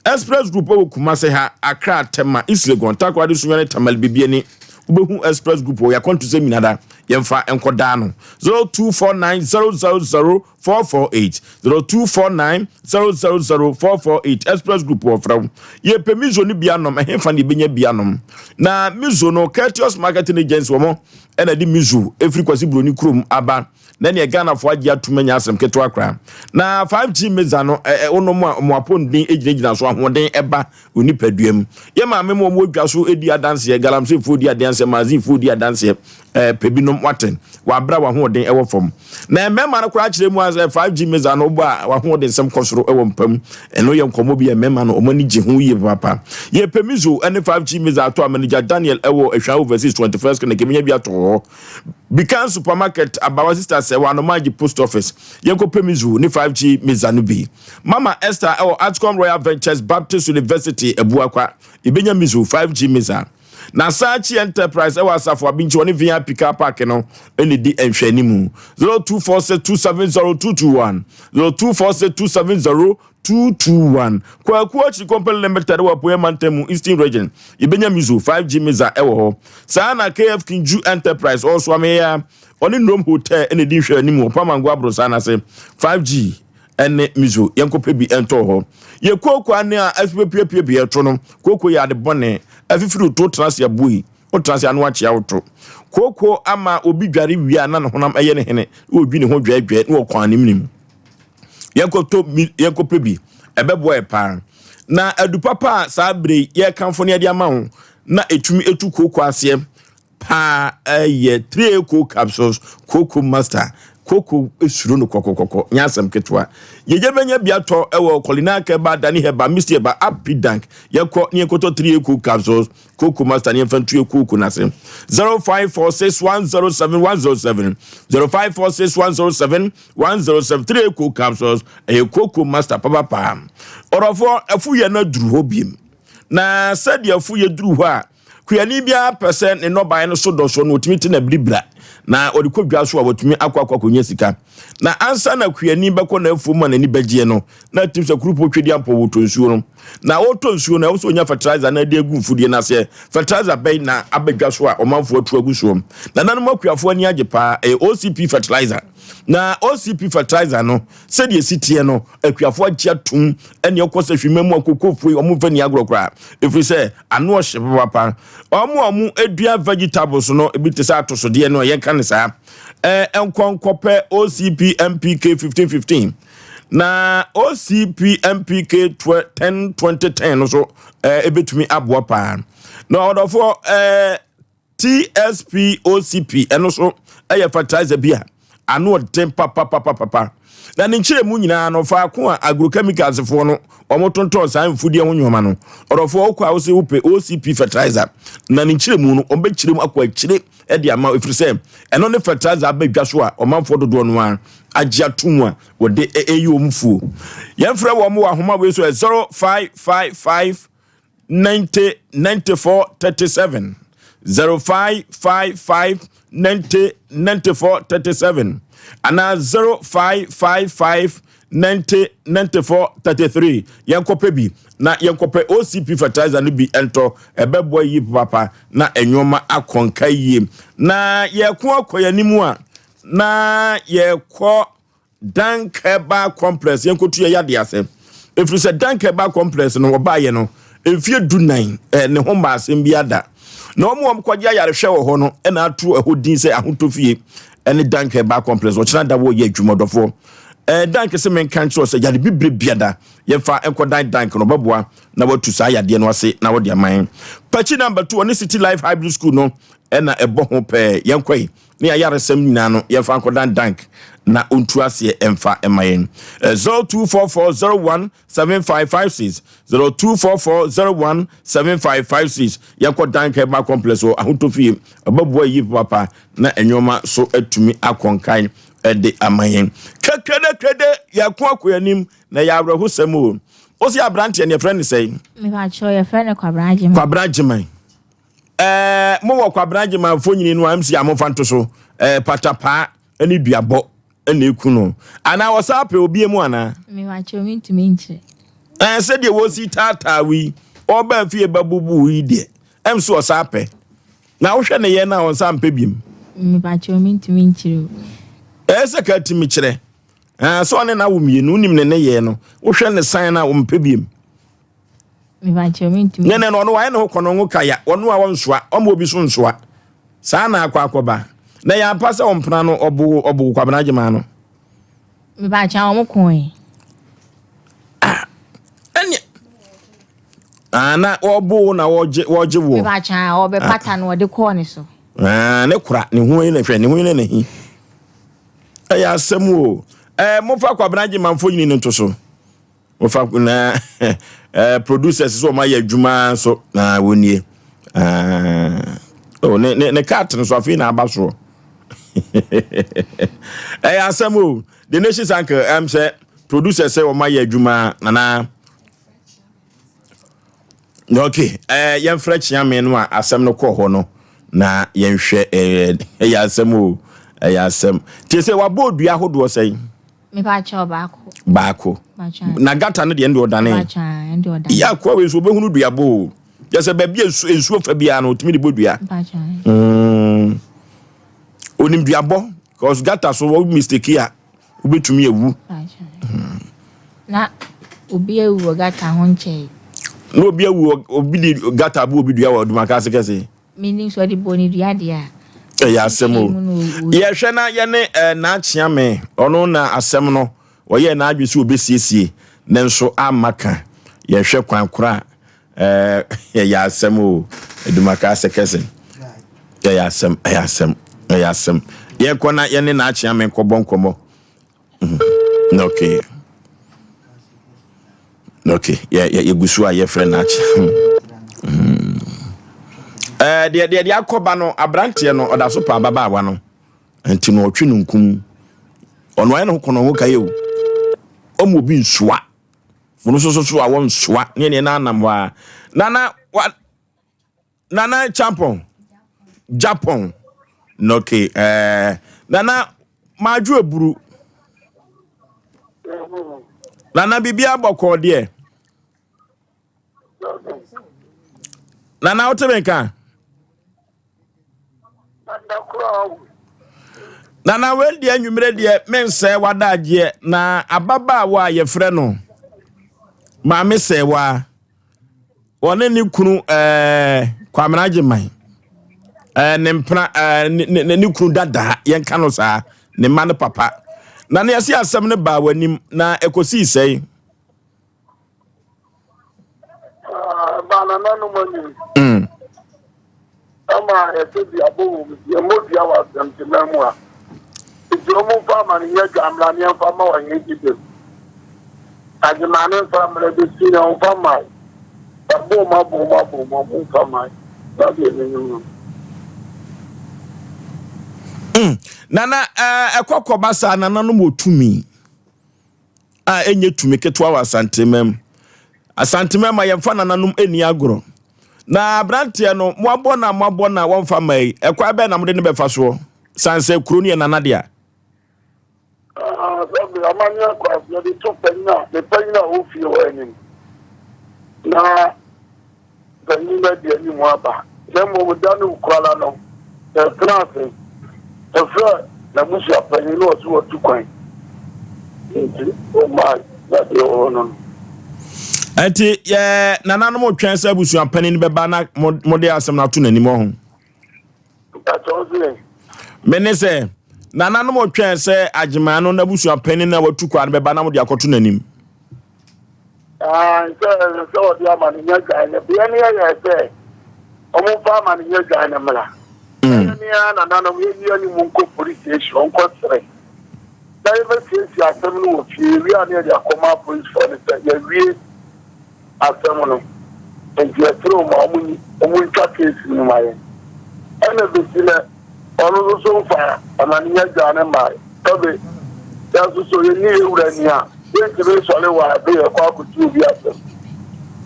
Express Group wɔ Kumase ha, Accra, Tema, East Legon, Takoradi, Sunyani, Tamale, Bibiani. Wobɛhu Express Group wɔ yɛakwantu sɛ nyinada. Yɛmfa nkɔdaa no. 0249 000 448 0249 000 448 Express Group wɔfrɛ wo. Yɛpɛ mizo no bi anom, ɛhefa na yɛbɛnya bi anom? Na mizo no, Courteous Marketing Agency wɔn ɛna de mizo ɛfiri Kwasi Buroni kurom aba na neɛ Ghanafoɔ agye atum anya asɛm ketewa koraa. Na 5G miza no, ɛ wonom a wɔn apɔmuden gyinagyina so, ahoɔden ɛba onipadua mu. Yɛ maame mu wɔn wɔ dwa so di adanseɛ, galamseyfoɔ di adanseɛ. adanseɛ, magazinefoɔ di adanseɛ, ɛɛ pɛ binom wate, wabra wahoɔden ɛwɔ fam. Na mmarima no koraa kyerɛ mu a sɛ 5G missile no wobɔ a wahoɔden nsɛm kɔ soro ɛwɔ mpa mu. Ɛno yɛ nkɔmmɔ bi a mmarima no wɔn ani gye ho yie papaapa. Yɛpɛ Mizo ɛne 5G missile ato a manager Daniel ɛwɔ Ahwea Overseas 21st Clinic ɛmenya bi ato hɔ. Bikan Supermarket, Abawa Sister sɛ wɔ Anomaagye Post Office. Yɛnkɔpɛ Mizo ne 5G missile no bi. Mama Esther ɛwɔ Artcom Royal Ventures Baptist University Abuakwa. Yɛbɛnya Mizo 5G missile. Na Saakyi Enterprise ɛwɔ Asafo Abinkyi wɔne VIP car park no ɛna di nhwɛanimu. 0246270221 0246270221 Kwaku Akyiri Company Limited wɔ Apueɛ Mantam mu Eastern Region. Yɛbɛnya Mizo 5G Miza ɛwɔ hɔ. Saa na KF Kinju Enterprise ɔwɔ Soameya ɔne Nrom Hotel ɛna di nhwɛanimu wɔ Pamango Aborosan no ase. 5G ɛne miso yɛnkɔpɛ bi ɛntɔɔ hɔ. Yɛ kooko ane a afipapiapia ɛto no. Kooko yɛ ade bɔne. Afifiri to tena ase abue. Wotena ase ano akyea wo to. Kooko ama obi dware wie a na ne honam ɛyɛ ne hene na ɔdwi ne ho dwɛɛdwɛɛ na ɔkɔ anim. Yɛnkɔtɔ yɛnkɔpɛ bi. Ɛbɛboa yɛ paa. Na adu papa a saa bere yi yɛrekamfo ne yɛde ama wo na ɛtumi ɛtu kooko aseɛ paa ɛyɛ 3 co capsules coco master coco esuro no kɔkɔkɔkɔ nyɛ asɛm ketewa yɛgye bɛnya bi atɔ ɛwɔ kɔlina kɛba dani hɛba misty hɛba apidank yɛkɔ ne yɛkɔtɔ 3 co capsules coco master ne yɛmfa ntu coco n'ase 0546107107 0546107107 3 co capsules ɛyɛ coco master papapaa. Ɔrɔfoɔ, ɛfo yɛ no aduru hɔ biem na sɛdeɛ ɛfo yɛ duru hɔ a kuani biara pɛ sɛ ne nnɔbaeɛ no so dɔ so no wɔtumi te na biribira na ɔde kɔ dwa so a wɔtumi akɔ akɔ akɔnya sika. Na ansa na kuani bɛkɔ n'afuo mu a n'ani bɛgyeɛ no na atim sɛ kurupo twedi ampɔ wɔtɔ nsuo no na wɔtɔ nsuo no ɛwɔ sɛ ɔnya fertilizer na ɛde agu mfudeɛ no aseɛ. Fertilizer bɛn na abɛdwa so a ɔmanfoɔ atu agu soɔ na nanom akuafoɔ ani agye paa? Ɛyɛ OCP fertilizer. Na OCP fertilizer no, sɛdeɛ esi teɛ no, akuafoɔ agye atum ɛne ɛkɔ sɛ hwima mu akokofoɔ yi ɔmo mfa ni agorɔ koraa ɛfiri sɛ ano ɔhye papapa. Ɔmo a ɔmo adua vegetables no ebi te sɛ atosodeɛ no a yɛnka ne saa ɛɛ nkɔnkɔpɛ OCP NPK 1515 na OCP NPK 10 20 10 no so ɛɛ ebetumi aboa paa. Na ɔdɔfoɔ, TSP OCP ɛno so ɛyɛ fertilizer bi a ano ɔden papapapapa na ne nkyerɛ mu nyinaa no faako a agrochemicals foɔ no wɔn tontɔn saa mfudeɛ ho nneɛma no. Ɔdɔfoɔ, wokɔ a wosɛ wopɛ OCP fertilizer na ne nkyerɛ mu no wɔn bɛkyerɛ mu akɔ akyire ɛde ama ɛfiri sɛ ɛno ne fertilizer abɛdwa so a ɔmanfoɔ dodoɔ no a agye ato mu a wɔde ɛyi wɔn fuo. Yɛmfrɛ wɔn wɔ ahoma wei so ɛ 0555 90 94 37, 0555 90 94 37 anaa 0555 90 94 33. Yɛnkɔpɛ bi na yɛnkɔpɛ OCP fertilizer no bi ɛntɔ ɛbɛboa yie papa na nneɛma akɔnka yie. Na yɛko akɔ yɛn anim a na yɛkɔ Dank Herbal Complex, yɛnkɔtu yɛ yadeɛ ase ɛfiri sɛ Dank Herbal Complex no wɔbaayɛ no mfie 14 ne ho mma asɛm bi ada na wɔn a wɔkɔgye ayarehwɛ wɔ hɔ no ɛna ato ɛhɔ din sɛ ahotɔ fie ɛne Dank Herbal Complex. Ɔkyena da wɔyɛ adwumadɔfoɔ Dank sɛ menka nkyerɛ sɛ yare bibire biada yɛmfa nkɔdan Dank no ɔbɛboa na watu saa yadeɛ no ase na wɔde aman pakyi number 2 ɔne City Life Hybrid School no ɛna ɛbɔ ho pɛɛ. Yɛnkɔ yi ne ayaresɛm nyinaa no yɛmfa nkɔdan Dank na ɔntu aseɛ ɛmfa ɛma yɛn. 0244017556, 0244017556. Yɛnkɔ Dank Herbal Complex wɔ ahotɔ fie, ɔbɛboa yi papa na nneɛma so atumi akɔnkan ɛde ama yɛn kɛkɛdɛkɛdɛ. Yɛko akɔ yɛn anim na yɛ awerɛhosɛm o. Wo sɛ aberanteɛ no yɛfrɛ no sɛn? Mepakyɛw, yɛfrɛ no Kwabena Agyeman. Kwabena Agyeman. Ɛɛ mowɔ Kwabena Agyeman mfonyini no a MC a momfa nto so. Ɛɛ patapaa ne duabɔ na eku no. Anaa wɔsan pɛ obi mu anaa? Mepakyɛw, mentumi nkyerɛ. Ɛɛ sɛdeɛ wɔsi taataa wo yi, ɔbaa fie bɛbubu yi deɛ, ɛm so ɔsan pɛ. Na wohwɛ ne yɛ no a ɔnsan mpɛ biem. Mepakyɛw, mentumi nkyerɛ o. Ɛɛ sɛ ka tumi kyerɛ. Ɛɛ sɛ ɔne no awo mmienu, wonim ne ne yɛ no, wohwɛ ne san no a ɔmpɛ biem. Mepakyɛw, mentumi. Ne ne no ɔno wayɛ ne ho kɔnɔngo kaya, ɔno a ɔnsoa, ɔma obi so nsoa. Saa na akɔ akɔba. Na yɛ ampa sɛ ɔmpena no ɔbo ɔbo Kwabena Agyeman no. Mepakyɛw, wɔn koe. Ah, ɛne. Ah, na wɔbo wo na wɔgye wɔgye woɔ. Mepa kyɛw, ɔbɛpata no ɔde kɔɔ ne so. Ah, ne kora ne ho yi na hwɛ ne ho yi na n'ahi. Ɛyɛ asɛm o. Ɛɛ mofa Kwabena Agyeman mfonini no nto so. Mofa na ɛɛ producers so wɔn ayɛ adwuma nso na wɔnie. Ah, oh, ne ne ne card no so afei na aba soɔ. Ɛyɛ asɛm o. The Nation's Uncle ɛm sɛ producers sɛ wɔn ayɛ adwuma nana. Ok, eh, yɛmfrɛ kyeame no a asɛm no kɔɔ hɔ no na yɛnhwɛ eh, ɛyɛ asɛm o, ɛyɛ asɛm. Tie sɛ wabɔ odua ahodoɔ sɛn? Mepa kyɛw baako. Baako. Na gata no deɛ ɛnde ɔdane. Yɛ akoa wei nso obɛhunu duabɔ o. Yɛ sɛ baabi a nsuo fa biara no ɔtumi de bɔ dua. Mm. Onim duabɔ, cause gata so wɔ mistake a wobɛtumi awu. Na obi awu wɔ gata ho nkyɛe. Na obi awu obi de gata abo obi dua wɔ Adumakase ase kɛse. Menim sɛ ɔde bɔ ne dua deɛ a. Ɛyɛ asɛm o. Yɛhwɛ na yɛne eh, Naakyea ɔno na asɛm no ɔyɛɛ n'adwene sɛ ɔbɛsiesie nanso amma ka. Yɛhwɛ kwan koro a Ɛɛ ɛyɛ asɛm o Adumaka asɛ kɛse. Ɛyɛ asɛm, ɛyɛ asɛm, ɛyɛ asɛm. Yɛnkɔ na yɛne n'akyea me nkɔbɔ nkɔmmɔ. Mm-hmm. Okay. Okay, yɛ yɛ yɛgu so a yɛfrɛ n'akyea. Mm-hmm. Ɛɛ deɛ deɛ deɛ akɔba no aberanteɛ no ɔda so pa ababaawa no nti no ɔtwe no nkum. Ɔno ayɛ ne ho kɔnɔ ho ka yɛ o. Ɔmo obi nsoa. Wɔn nso so so a wɔnsoa ne neɛ na anam hɔ a. Nana wa Nana Champon Japon okay ɛɛ eh, Nana Madwo Eburu Nana biribi abɔkɔɔ deɛ Nana wote me nka Nana wei deɛ anwummerɛ deɛ mensɛe w'adagyeɛ na ababaawa a yɛfrɛ no maame sɛewa ɔne ne kunu ɛɛ Kwamena Agyeman ɛɛ ne mpena ɛɛ ne ne ne kunu dadaa yɛnka no saa ne mma ne papa na ne ɛse asɛm no baa w'anim na ɛkɔsii sɛe. Ɛbaa nananom anim. Ɛma yɛsɛ duabɔ wɔ mu nti yɛmmɔ dua wɔ asɛmteman mu a. Nti wɔn mfa amanehia dwa mmra ne yɛmfa mma ɔhene Dibem. Agyemane mfa mmra bɛsi na ɔmfa mmae. Yɛabɔ wɔn abɔ wɔn abɔ wɔn wɔn mfa mmae. Saa deɛ menim no. Mm. Nana ɛkɔ kɔba saa nananom wɔ tumi. a ɛnyɛ tumi ketewa wɔ Asanteman mu. Asanteman ma yɛmfa nananom nni agorɔ. Na aberanteɛ no, moabɔ no a moabɔ no a wɔmfa mma yi, ɛkwan bɛn na mode no bɛfa soɔ? Sane sɛ kuro no yɛ nana dea. Ah, sɛbe amanneɛ kɔ ase yɛde to panyin a ne panyin a ɔwɔ fie hɔ anim na panyin no adi anim aba, na mmom da no kwala no, yɛtena ase, yɛfrɛ n'abusua panyin na ɔse watu kwan, nti ɔmmae, na deɛ ɛwɔ hɔ no no. Ɛnti yɛ nananom twɛn sɛ abusua panyin no bɛba na mode asɛm no ato n'anim ɔho. Mpakyɛ wo se? Mene sɛ nananom twɛn sɛ agyeman no n'abusua panyin no a watu kwan no bɛba na mode akɔto n'anim. Aane, sɛ ɛsɛ sɛ wɔde amanehunu adwan no, beɛ no yɛyɛɛ sɛ wɔmfa amanehunu adwan no mmra. Ɛyɛ ne ara nananom yɛnyi anim nkɔ police station nkɔ srɛ na yɛbɛsiesie asɛm no wɔ fie, yɛwie a na yɛde akɔma apolisifoɔ no sɛ yɛawie asɛm no, nti yɛsrɛ wɔn ma wɔnyi wɔntwa case no ma yɛn. Ɛna bɛsi nɛ Ɔno nso so mfa amanenya dwa no mmae. Sɛbe, yɛn nso so yenni yɛn wura ni a, yentumi nsɔre wɔ ade yɛkɔ akotie obi asɛm.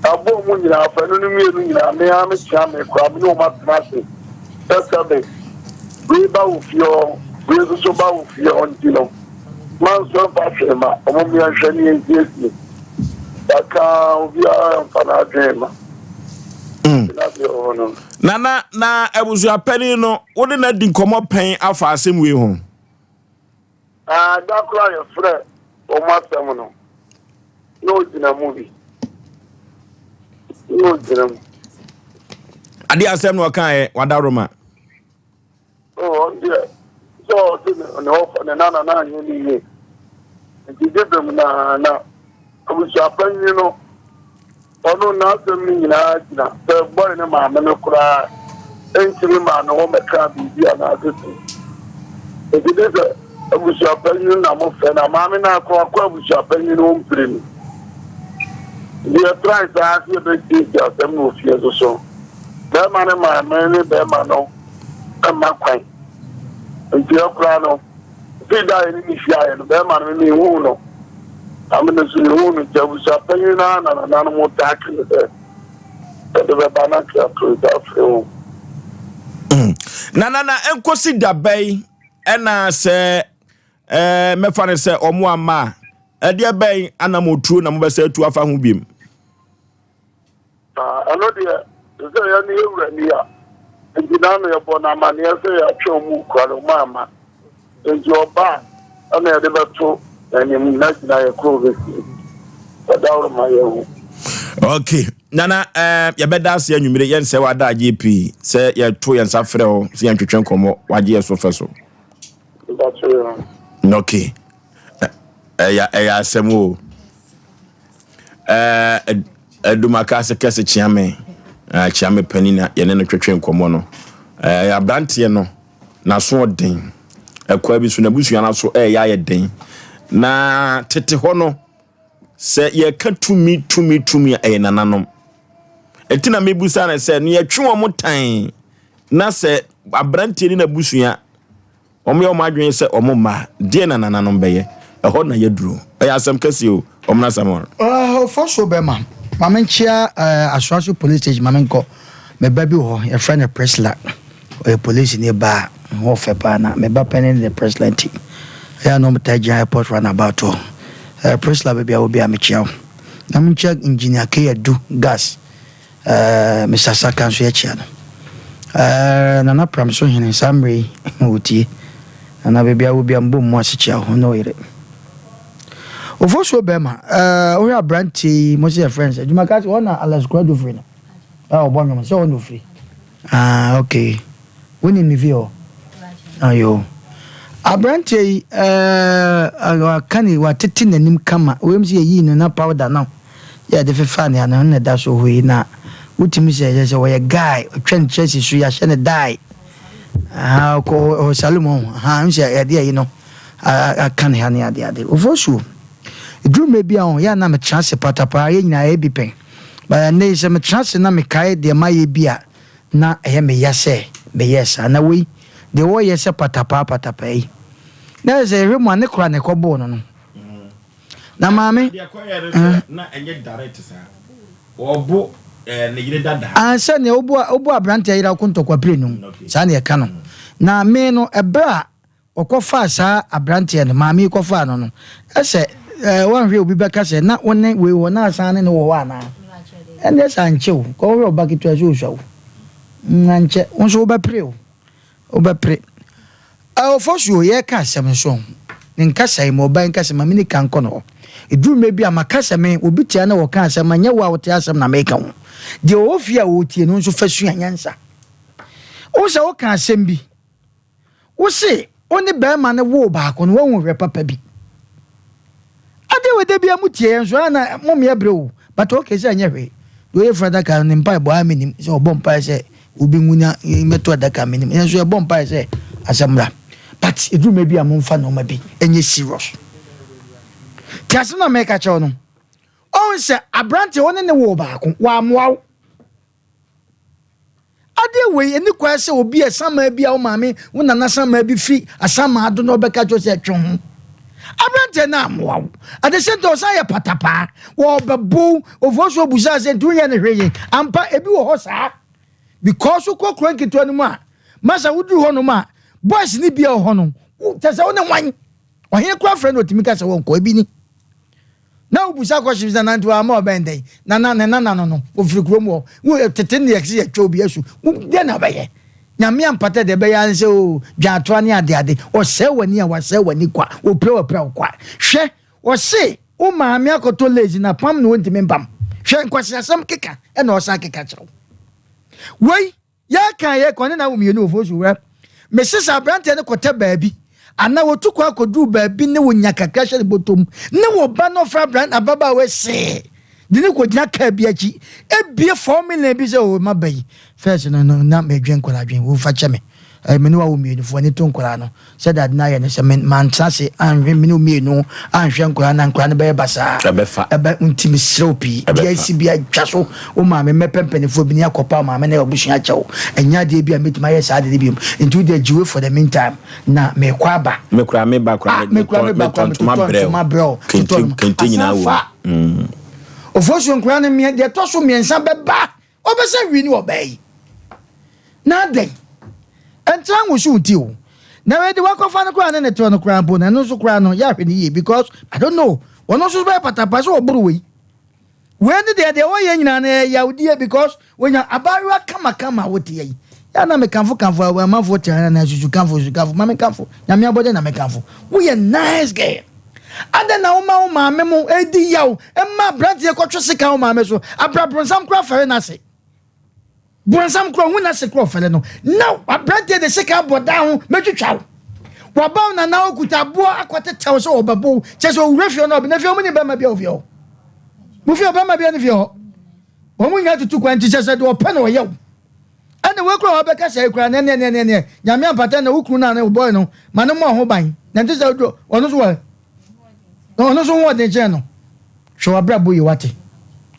Yɛabɔ wɔn nyinaa, afanu no mmienu nyinaa, me ara mekyea me koraa, me ne wɔn atena ase sɛ sɛbe, wei ba wo fie hɔ, wei nso so ba wo fie hɔ nti no, manso mfa hwee mma wɔn, yɛnhwɛ ne yɛnsiesie. Yɛaka obiara mfa n'adwene mma. Mm. Nana, na abusuapanin no, wo ne no adi nkɔmmɔ pɛn afa asɛm wei ho? Ah, da koro a yɛfrɛ wɔn asɛm no, na ɔgyina mu bi. Na ɔgyina mu. Adeɛ asɛm na ɔkaeɛ, wadaroma. Oh, ɔno deɛ, sɛ ɔte ne ne ɔfa ne nana na anyɛ ne yie. Nti gye bem na na abusuapanyin no. Ɔno n'asɛm no nyinaa gyina sɛ bɔe ne maame no koraa ntumi maa ne ho mmɛkaa biribi anaasɛ sei. Enti gye sɛ abusuapanyin na mofrɛ no a, maame no akɔ akɔ abusuapanyin no hɔ mprenu. Nti yɛtrae saa sɛ yɛbɛsiesie asɛm no wɔ fie nso so. Bɛrima no maame ne bɛrima no mma kwan. Nti ɛkoraa no, fii da a yɛne no hyiaeɛ no, bɛrima no me menhuu no. Na me nso mehuu no nti abusuapanyin no ara na nananom taa ka no sɛ yɛde bɛba na nka yɛato nsa afrɛ wɔn. Na na na nkosi da bɛn ɛna sɛ ɛɛ mɛfa no sɛ wɔn amma a, ɛdeɛ bɛn ana mo tuo na mobɛsɛ atu afa ho biem? Na ɛno deɛ, te sɛ yɛne yɛn wura ni a, enti na ano yɛbɔ no amanneɛ sɛ yɛatwe wɔn mu kura no, wɔn amma. Enti ɔba a, ɛna yɛde bɛto n'anim na gyina yɛ koro bɛsi. Ɔdaworo ma yɛahu. Okay. Nana, eh, yɛbɛda ase anwummere yɛnsɛ wada agye pii sɛ yɛto yɛn nsa frɛ wo sɛ yɛntwetwe nkɔmmɔ wagye yɛ so fɛ so. Okay. Ɛyɛ ɛyɛ asɛm o. Ɛɛ Adumaka ase kɛse Kyeame, Kyeame panin na yɛne no twetwe nkɔmmɔ no. Ɛɛ aberanteɛ no n'aso ɔden. Ɛkwan bi so n'abusua no aso ɛyɛ ayɛ den. Na tete hɔ no sɛ yɛka tumi tumi tumi a ɛyɛ nananom. Ɛti na mebusa no sɛ ne yɛtwe wɔn tan na sɛ aberanteɛ ne n'abusua Wɔyɛ wɔn adwene sɛ wɔn mma a, deɛn na nananom bɛyɛ? Ɛhɔ na yɛaduru. Ɛyɛ asɛm kɛseɛ o. Ɔmena Samuel. Ofosuo bɛma. Ma menkyea Asoaso police station ma menkɔ. Me ba bi wɔ hɔ, yɛfrɛ no Priscilla. Ɔyɛ polisini ba a ne ho ɔfɛ paa na me ba panin de Priscilla nti ɛyɛ a na wɔtaa gyina airport runabout hɔ. Priscilla baabi a wɔ biara mekyea wo. Na menkyea Engineer K. Adu Gas. Eh, Mister Saka nso yɛkyea no. Eh, Nana Pramso hene, saa mmerɛ yi, wotie. Nana, baabi a wɔ bia mbɔ mu ase kyea wo ne wo yere. Ofosuo bɛrima, eh, wohwɛ aberanteɛ yi, mo se yɛfrɛ no sɛ, adwuma ka sɛ, hɔ na Alex Kwadwo firi no, a ɔbɔ nnwom, sɛ hɔ na ofiri. Ah, okay. Wonim ne fie hɔ? Ayo. Aberanteɛ yi, eh, waka ne, watete n'anim kama. Wei mu sɛ yɛyii no na powder no yɛ de fefaa ne ano na ɛda so hɔ yi na wotumi sɛ yɛ sɛ wɔyɛ guy, ɔtwa ne kyerɛ si so yɛahyɛ ne dye. Aha, ɔkɔ hɔ saloon hɔ, aha, n sɛ yɛde ayi no aka ne ha ne ade ade. Ofosuo, ɛduru mmerɛ bi a ho, yɛ a na metra ase patapaa, yɛ nyinaa yɛ bi pɛn. But ɛnnɛ yi sɛ metra ase na mekae deɛ mayɛ bi a, na ɛyɛ me ya sɛ meyɛɛ saa. Na wei, deɛ wɔreyɛ sɛ patapaa patapaa yi, na ɛyɛ sɛ yɛhwɛ mu a, ne kora na ɛkɔbɔɔ no no. Na maame. Deɛ ɛkɔyɛɛ no sɛ, na ɛnyɛ direct saa. Wɔbo ne yere dada. Ah, sɛ nea wobu wobu aberanteɛ yere ako ntɔkwa pirenu, saa na yɛka no. Na me no, ɛberɛ a Wɔkɔfaa saa aberanteɛ no, maame yi kɔfaa no no, sɛ eh, woanhwɛ obi bɛka sɛ na wo ne wei wɔ na asan ne no wɔ hɔ anaa? Ɛndeɛ sɛ ankyɛ o, kɔ wohwɛ ɔba ketewa sɛ ɔsua wo. Mm, ankyɛ, wo nso wobɛpere o, wobɛpere. Ɔfɔsuo, yɛreka asɛm nso, ne nkasa yi ma ɔba yi nkasa ma me nika nkɔ no hɔ. Ɛduru mmerɛ bi a maka sɛ me, obi tia na wɔka asɛm a, nyɛ wo a wote asɛm na meka ho. Deɛ ɔwɔ fie a ɔretie no nso fa sua nyansa. Wo sɛ woka asɛm bi, Wo se wo ne barima no woo baako no wahu hwɛ papa bi. Adeɛ wei da bia mo tie yɛn nso a na mo meɛ brɛ o but okay sɛ ɛnyɛ hwee. Deɛ ɔyɛ funu adaka no ne mpae bɔ a menim sɛ ɔbɔ mpae sɛ obi nwu na mɛto adaka menim yɛn nso yɛbɔ mpae sɛ asɛm mmra but ɛduru mmerɛ bi a momfa nneɛma bi ɛnyɛ serious. Te asɛm na mɛka kyerɛ wo no ɔhu sɛ aberanteɛ wo ne ne woo baako wammoa wo. Adeɛ wei, ɛni kwan sɛ obi a samaa bi a wo maame, wo nana samaa bi firi asamaa do na ɔbɛka kyerɛ sɛ twe ho. Aberanteɛ no ammoa wo. At the same time, ɔsan yɛ patapaa. Wɔbɛbo ofoɔ so obusaa sɛ nti wonyɛ no hwee. Ampa, ebi wɔ hɔ saa. Because wokɔ kuro nketewa no mu a, masa woduru hɔnom a, boys no bi a wɔ hɔ no, kyɛ sɛ wo ne hwan? Ɔhene koraa frɛ no ɔtumi ka sɛ wɔnkɔ, ebi ni. Na wobisa kɔhye sɛ nanti wamma ɔbɛn dɛn? Na na ne nana no no, ofiri kurom hɔ. Wo tete ne yɛse yɛtwa obi asu. Wo dɛn na wobɛyɛ? Nyame ampata deɛ ɛbɛyɛ ara ne sɛ oo dwaatoa ne ade ade. Ɔsɛe w'ani a wasɛe w'ani kwa. Opira wapira wo kwa. Hwɛ, ɔse wo maame akɔtɔ lace na pam na ɔntumi mpam. Hwɛ nkwaseasɛm keka ɛna ɔsan keka kyerɛ wo. Wei Yɛka a yɛka ɔne n'awo mmienu wɔ Fosu wura. Mese sɛ aberanteɛ no kɔtɛ baabi anaa wɔtu kwan kɔduru baabi ne wɔnya kakra hyɛ ne bɔtɔ mu ne wɔ ba no ɔfrɛ abran ababaawa see De ne kɔgyina kaa bi akyi ebie 4 million bi sɛ o ma ba yi first no no na medwen nkwadaa dwen wo fa kyɛ me ɛɛ me ne wawo mmienu fo ani to nkwadaa no sɛ dade no ayɛ no sɛ me mantena ase anhwɛ me ne wo mmienu anhwɛ nkwadaa na nkwadaa no bɛyɛ basaa ɛbɛfa ɛbɛ nti mesrɛ wo pii deɛ asi bi atwa so wo maame mɛpɛ mpanimfoɔ bi ne akɔpa wo maame ne abusua akyɛ wo ɛnyɛ adeɛ bi a mɛtumi ayɛ saa ade no biom nti wo deɛ gye wei for the meantime na mekɔ aba me kura me ba kura ah me kura me ba kura metotɔ ntoma brɛ wo kente kente nyinaa wɔ mu ofosuo nkura no mmiɛ deɛ ɛtɔ so mmiɛnsa bɛba ɔbɛsɛ wi ne ɔbaa yi na adɛn ɛntra nwoso ti o na wei de wakɔfa no koraa ne ne toɔ no koraa mpo na ɛno nso koraa no yɛahwɛ no yie because I don't know ɔno nso bɛyɛ patapa sɛ ɔboro wei Wei ne deɛ deɛ wɔyɛ nyinaa no ɛyɛ yawdie because wɔnya abaayewa kamakama a woteɛ yi yɛ na mekamfo kamfo a amanfoɔ te ha na susu kamfo susu kamfo ma mekamfo nyame abɔde na mekamfo woyɛ nice girl adɛn na woma wo maame mo ɛdi yaw ɛma aberanteɛ kɔtwe sika wo maame so abra bronsam kora fɛre no ase Bronsam kora hu n'ase kora ɔfɛre no na aberanteɛ de sika abɔ dan ho mɛtwitwa wo waba wo nana okuta aboɔ akɔtetɛw sɛ ɔbɛbɔ wo kyɛ sɛ owura fie no ɔbɛna fie ɔmo ne bɛrima bi a ofie hɔ mo fie ɔbɛrima bi a ne fie hɔ wɔn mo nyinaa tutu kwan nti kyɛ sɛ deɛ ɔpɛ na ɔyɛ wo ɛna wei kora wabɛka sɛ ekura ne ne ne ne ne nyame ampata na wo kunu na ne bɔyɛ no ma ne mmɔ ho ban na nti sɛ ɔno so wɔ Na ɔno nso ho ɔden kyɛn no. Hwɛ w'abrabɔ yie wate.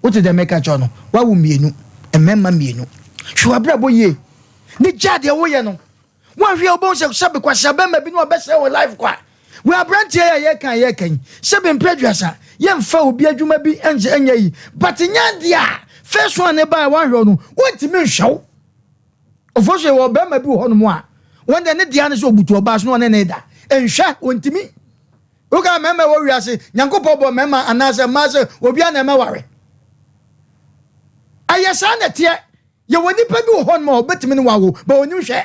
Wote deɛ meka kyerɛ no? Woawo mmienu, mmarima mmienu. Hwɛ w'abrabɔ yie ne gyaa deɛ woyɛ no. Woanhwɛ a wobɛhu sɛ sɛbe kwasea bɛrima bi ne wabɛsɛe wo life kwa. Wei aberanteɛ yi a yɛka yɛka yi, sɛbe mprɛ aduasa, yɛmfa obi adwuma bi nhyɛ nyɛ yi. But nyɛ adeɛ a first one ne baa a woanhwɛ no, wontumi nhwɛ wo. Ɔfo so yɛwɔ ɔbarima bi wɔ hɔnom a, wɔn deɛ ne dea ne sɛ ɔbutu ɔbaa so na ɔne ne da. Nhwɛ, ɔntumi. Woka mmarima ɛwɔ wiase, Nyankopɔn bɔ mmarima anaasɛ mmaa sɛ obiara na ɛmɛware. Ɛyɛ saa na ɛteɛ. Yɛwɔ nipa bi wɔ hɔnom a ɔbɛtumi ne wawo, ba ɔnim hwɛ.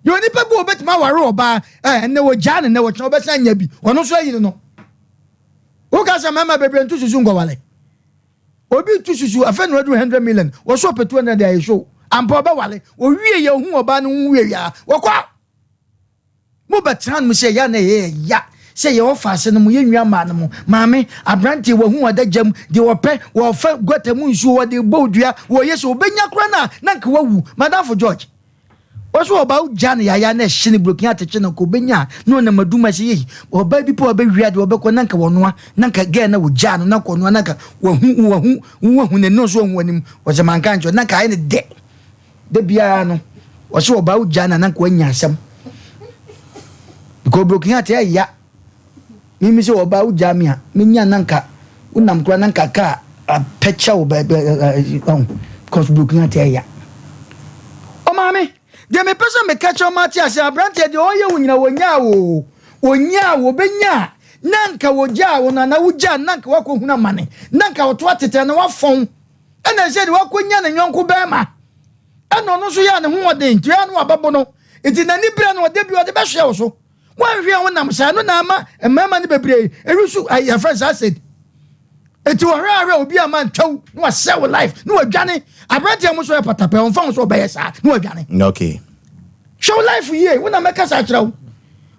Yɛwɔ nipa bi wɔ ɔbɛtumi aware ɔbaa, ɛɛ ɛnɛ wɔgyaa no, ɛnɛ wɔkyena ɔbɛsan anya bi, ɔno nso ayi no no. Woka sɛ mmarima bebree nto susu nkɔwale. Obi tu susu afei na wadu 100 million, wɔso ɔpɛ 200 de ayɛ show. Ampa ɔbɛwale. Owie yɛ ohun ɔbaa no ho wie wie a, wɔkɔ. Mo bɛtena nom sɛ ya na ɛyɛ yɛ ya sɛ yɛ ɔfa ase no mo yɛ nua maa no mo maame abranteɛ wahu adagya mu deɛ ɔpɛ wɔfa gutter mu nsuo wɔde bɔ dua wɔyɛ sɛ ɔbɛnya kora no a na nka wawu madamfo George ɔso ɔba wogya no yaya na ɛhye no brokin atekye no nka ɔbɛnya a na ɔnam adum ase yei ɔba bi pɛ ɔbɛwia deɛ ɔbɛkɔ na nka wɔnoa na nka gɛɛ na wɔgya no na nka ɔnoa na nka wahu wahu wahu n'ani ɔso wahu anim ɔsɛ manka nkyɛ na nka ayɛ ne dɛ Da biara no, ɔsɛ ɔbaa wo gyaa na na nka wanya asɛm. Because broken heart ɛyɛ ya. Mimi sɛ ɔbaa wo gyaa me a, menya na nka wonam koraa na nka kaa apɛkyɛ wo bɛɛ ɔn because broken heart ɛyɛ ya. Ɔmaame, deɛ mepɛ sɛ meka kyerɛ ɔma ate ase aberanteɛ deɛ ɔyɛ wo nyina wɔnyaa wo wɔnyaa wo bɛnya na nka wɔgyaa wo no anaa wogyaa na nka wakɔhunu amane na nka wɔto atetɛ na wafɔn ɛna ɛsɛ de wakɔnya ne yɔnko bɛrima ɛna ɔno nso yɛ ne ho ɔden nti ɛna wabɛbo no nti n'ani berɛ no ɔde bi ɔde bɛhwɛ wo so woanhwɛ ho nam saa no na ama mmarima no bebree ɛwisu yɛfrɛ saa acid nti wɔhwɛ ahwɛ obi ama ntwaw na wasɛ wo life na wadwane aberanteɛ mo so yɛ patapɛ ɔmfa ho sɛ ɔbɛyɛ saa na wadwane okay Hwɛ wo life yie, wo na mɛkasa akyerɛ wo.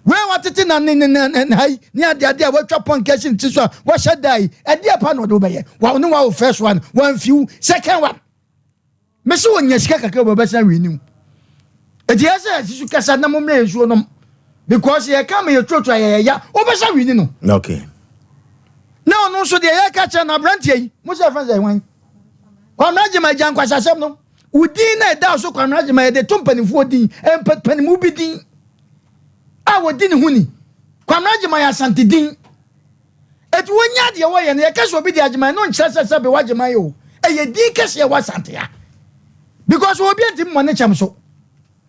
Wei a watete na ne ne ne ne ha yi ne ade ade a watwa pɔnkɛ asi ne ti so a wahyɛ da yi, ɛdeɛ pa na ɔde wo bɛyɛ. Wa ne wa wo first one, wamfi wo second one. Mese wɔnya sika kakra bɔ bɛsan wii ne mu. Eti yɛ sɛ yɛsi so kasa na mo mmerɛ nsuo nom because yɛka ma yɛtuatua yɛyɛ ya wobɛsa wii ne no. Okay. Na ɔno nso deɛ yɛka kyerɛ no aberanteɛ yi, mo sɛ ɛfɛn sɛ hwan? Kwame Agyema agya nkwasasɛm no. Wo din na ɛda so Kwame Agyema yɛde to mpanimfoɔ din, mpanimu bi din a wɔdi ne ho ni. Kwame Agyema yɛ Asante din. Eti wɔnya deɛ wɔyɛ no yɛka sɛ obi de Agyema no nkyerɛ sɛ sɛ bewa Agyema yɛ o. Ɛyɛ din kɛseɛ wɔ Asante ha. Because obi ntumi mmɔ ne kyɛm so.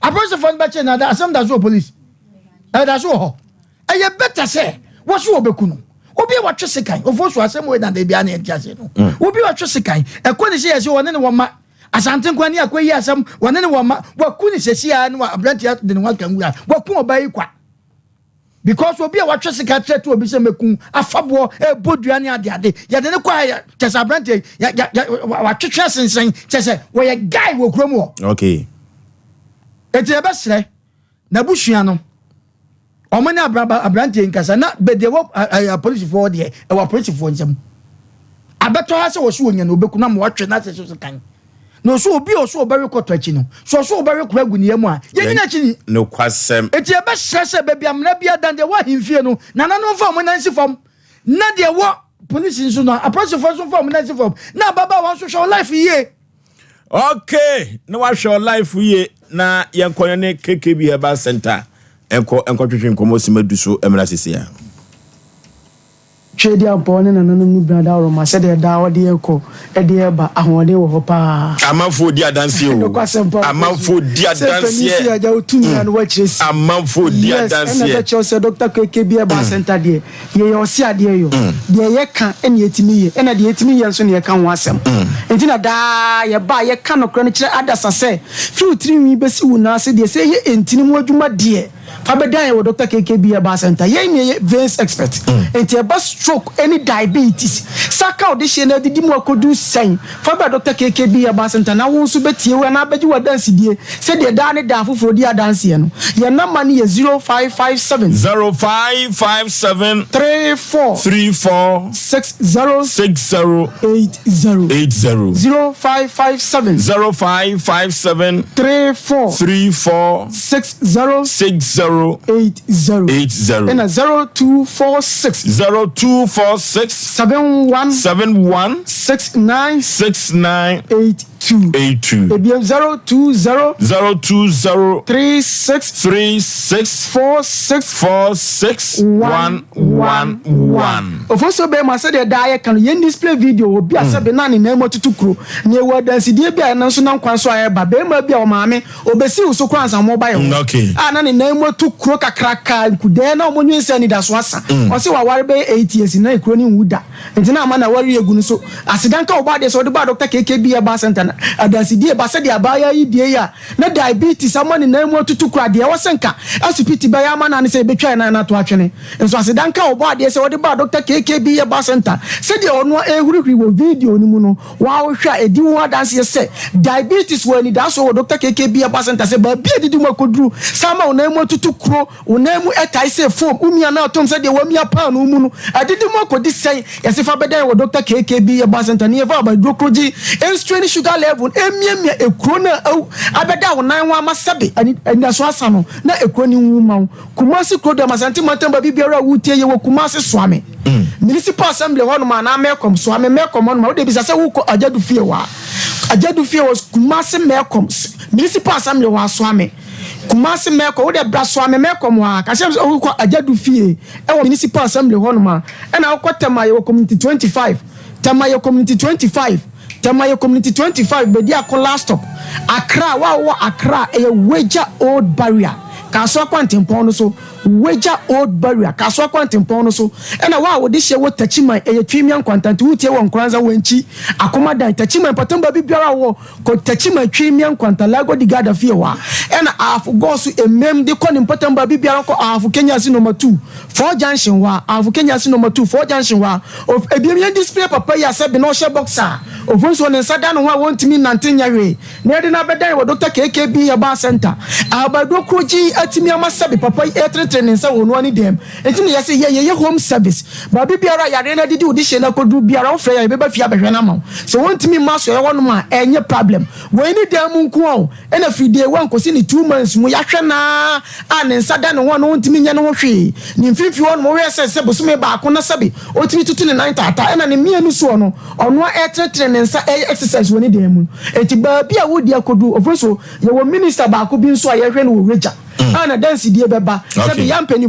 Apolisifoɔ no bɛkye no ada asɛm da so wɔ police. Ɛda so wɔ hɔ. Ɛyɛ better sɛ wɔso wɔbɛku no. Obi a wɔtwe sekan, ofo so asɛm wei na da biara na yɛnte aseɛ no. Obi a wɔtwe sekan, ɛkɔ ne sɛ yɛsɛ wɔne ne wɔn ma. Asante nkwa ne akɔ yi asɛm, wɔne ne wɔn ma. Wɔku ne sɛsi a ne aberanteɛ de ne ho aka nwura. Wɔku ɔbaa yi kwa. Because obi a watwe sika kyerɛ to obi sɛ mɛku afaboɔ ɛbɔ dua ne ade ade yɛde ne kɔ ha yɛ kyɛ sɛ aberanteɛ watwetwe asensɛn kyɛ sɛ wɔyɛ guy wɔ kurom hɔ. Okay. Eti yɛbɛsrɛ n'abusua no wɔn ne aberanteɛ nkasa na bɛdeɛ wɔ apolisifoɔ deɛ ɛwɔ apolisifoɔ nsam. Abɛtɔ ha sɛ wɔso wɔnya no wɔbɛku no ama wɔatwe no ase so sekan. Na ɔso obi a ɔso ɔbɛwe kɔtɔ akyi no, sɛ ɔso ɔbɛwe kora agu ne yam a, yɛnyi n'akyi ni. Nokwasɛm. Enti yɛbɛsrɛ sɛ baabi a mmara biara dan deɛ ɛwɔ ahemfie no, nananom mfa wɔn nan nsi fam, na deɛ ɛwɔ polisi nso no, apolisifoɔ nso mfa wɔn nan nsi fam, na ababaawa nso hwɛ wo life yie. Okay, na wahwɛ wo life yie na yɛnkɔ yɛne KKB Herbal Center nkɔ nkɔtwetwe nkɔmmɔ sima du so mmra sisi a. Tweaduampɔw ne nananom no bira dawuroma sɛdeɛ daa wɔde rekɔ de reba, ahoɔden wɔ hɔ paa. Amanfoɔ di adanseɛ o. Nokwasɛm paa. Amanfoɔ di adanseɛ. Sɛ panin si agya wo tumi a na wakyerɛ si. Amanfoɔ di adanseɛ. Yes, ɛna ɛbɛkyerɛw sɛ Doctor KK bi ɛba center deɛ, yɛyɛ ɔse adeɛ yɔ. Deɛ yɛka ɛna yɛtumi yɛ, ɛna deɛ yɛtumi yɛ nso na yɛka ho asɛm. Nti na daa yɛba a yɛka nokorɛ no kyerɛ adasa sɛ, firi wo tiri nwi bɛsi wo nan ase deɛ, sɛ ɛyɛ ntini mu adwuma deɛ, Fa bɛdan yɛn wɔ Doctor KKB Herbal Center. Yɛn na yɛyɛ veins expert. Nti ɛba stroke ɛne diabetes, saka a ɔde hyɛ no adidi mu akɔdu sɛn? Fa bra Doctor KKB Herbal Center na wo nso bɛtie wo anaa bɛgye w'adansedie sɛdeɛ daa ne daa afoforɔ di adanseɛ no. Yɛn number no yɛ 0557. 0557. 34. 34. 60. 60. 80. 80. 0557. 0557. 34. 34. 60. 60. 80. 80. Ɛna 0246. 0246. 71. 71. 69. 69. 82. 82. Ebiem 020. 020. 36. 36. 46. 46. 1 1 1. Ofosuo bɛrima sɛdeɛ daa yɛka no yɛn display video wɔ bi a sɛbe na ne nan mu atutu kuro na ɛwɔ adansidie bi a ɛno nso nam kwan so a ɛreba bɛrima bi a ɔmaame Obesii wo so koraa ansa wɔreba yɛn hɔ. A na ne nan mu atu kuro kakraka, nkudɛɛ na wɔnwen sɛ anidaso asa. Ɔse waware bɛyɛ 8 years na ekuro no nwu da. Nti na ama n'aware agu no so. Aseda nka Ɔbɔadeɛ sɛ ɔde baa Dɔkta KKB Herbal Centre na adansedie ba sɛdeɛ abaayaa yi deɛ yi a na diabetes ama ne nan mu atutu koraa deɛ ɛwɔ sɛ nka asipiti bɛyɛ ama no ara ne sɛ yɛbɛtwa yɛn nan no ato atwene. Nso aseda nka Ɔbɔadeɛ sɛ ɔde baa Dɔkta KKB Herbal Centre sɛdeɛ ɔno ara ɛrehurihuri wɔ video no mu no. Woahwɛ a, edi ho adanseɛ sɛ diabetes wɔ anidasoɔ wɔ Dɔkta KK Bi Herbal Centre sɛ baabi a adidi mu akɔduru saa ama wo nan mu atutu kuro, wo nan mu tae sɛ foam, wo mia no atom sɛ deɛ wɔamia paanoo mu no, adidi mu akɔdi sɛn? Yɛse fa bɛdan wɔ Dɔkta KK Bi Herbal Centre ne yɛfa abaduro korogye nstraini sugar level mmiamia ekuro no a abɛda wo nan ho ama sɛbe anidasoɔ asa no na ekuro no nwu mma wo. Kumasi kurodua mu Asante mantam baabi biara a woretie yɛwɔ Kumasi Soame Municipal Assembly hɔnom anaa Melcom Soame Melcom hɔnom a wode bisa sɛ wokɔ Agyadu fie hɔ a Agyadu fie wɔ Kumasi Melcom Municipal Assembly hɔ a Soame Kumasi Melcom wode bra Soame Melcom hɔ a ka kyerɛ sɛ wokɔ Agyadu fie ɛwɔ Municipal Assembly hɔnom a ɛna wokɔ Tema yɛwɔ Community 25 Tema yɛ Community 25 Tema yɛ Community 25 Bediako last stop Accra wo a wowɔ Accra ɛyɛ Weija Old Barrier Kasoa kwantempɔn no so, Wagya Old Barrier, Kasoa kwantempɔn no so, ɛna wo a wode hyɛ wɔ Takyiman, ɛyɛ Twimia Nkwanta, nti wotie wɔ Nkoranza, Wankyi, Akomadan, Takyiman, mpɔtam baabi biara a wowɔ, kɔ Takyiman, Twimia Nkwanta, Lago di Garda fie hɔ a, ɛna Ahafo Gɔɔ so Emem de kɔ ne mpɔtam baabi biara kɔ Ahafo Kenyasi Nɔma 2, Four Junction hɔ a, Ahafo Kenyasi Nɔma 2, Four Junction hɔ a, of, ebiem yɛn display papa yi a sɛbe na ɔhyɛ boxer a, ofunsuo ne nsa da ne ho a wɔntumi nnante nyɛ hwee. Na yɛde no abɛdan wɔ Dɔkta KKB Herbal Centre. Abaduro koro gye yi atumi ama sɛbe papa yi retenetene ne nsa wɔ ɔno ara ne dan mu. Nti na yɛse yɛ yɛyɛ home service. Baabi biara a yareɛ no adidi wo dehyeɛ no akɔduru biara wofrɛ yɛn a yɛbɛba fie abɛhwɛ no ama wo. Sɛ wɔntumi mma asoɛeɛ hɔnom a ɛnyɛ problem. Wei ne dan mu nko ara o. Ɛna firi day one kɔsi ne 2 months mu yɛahwɛ no ara a ne nsa da ne ho a na ɔntumi nyɛ ne ho hwee. Ne mfimfini hɔnom wohwɛ sɛ sɛ bosome baako na sɛbe ɔtumi tutu ne nan taataa ɛna ne mmienu soɔ no Ɔno ara ɛretenetene ne nsa ɛreyɛ exercise wɔ ne dan mu. Enti baabi a wodi akodu, ofiri so, yɛwɔ minister baako bi nso a yɛhwɛ no wɔ Wagya a n'adansedie bɛba. Sɛbe yɛn mpanin.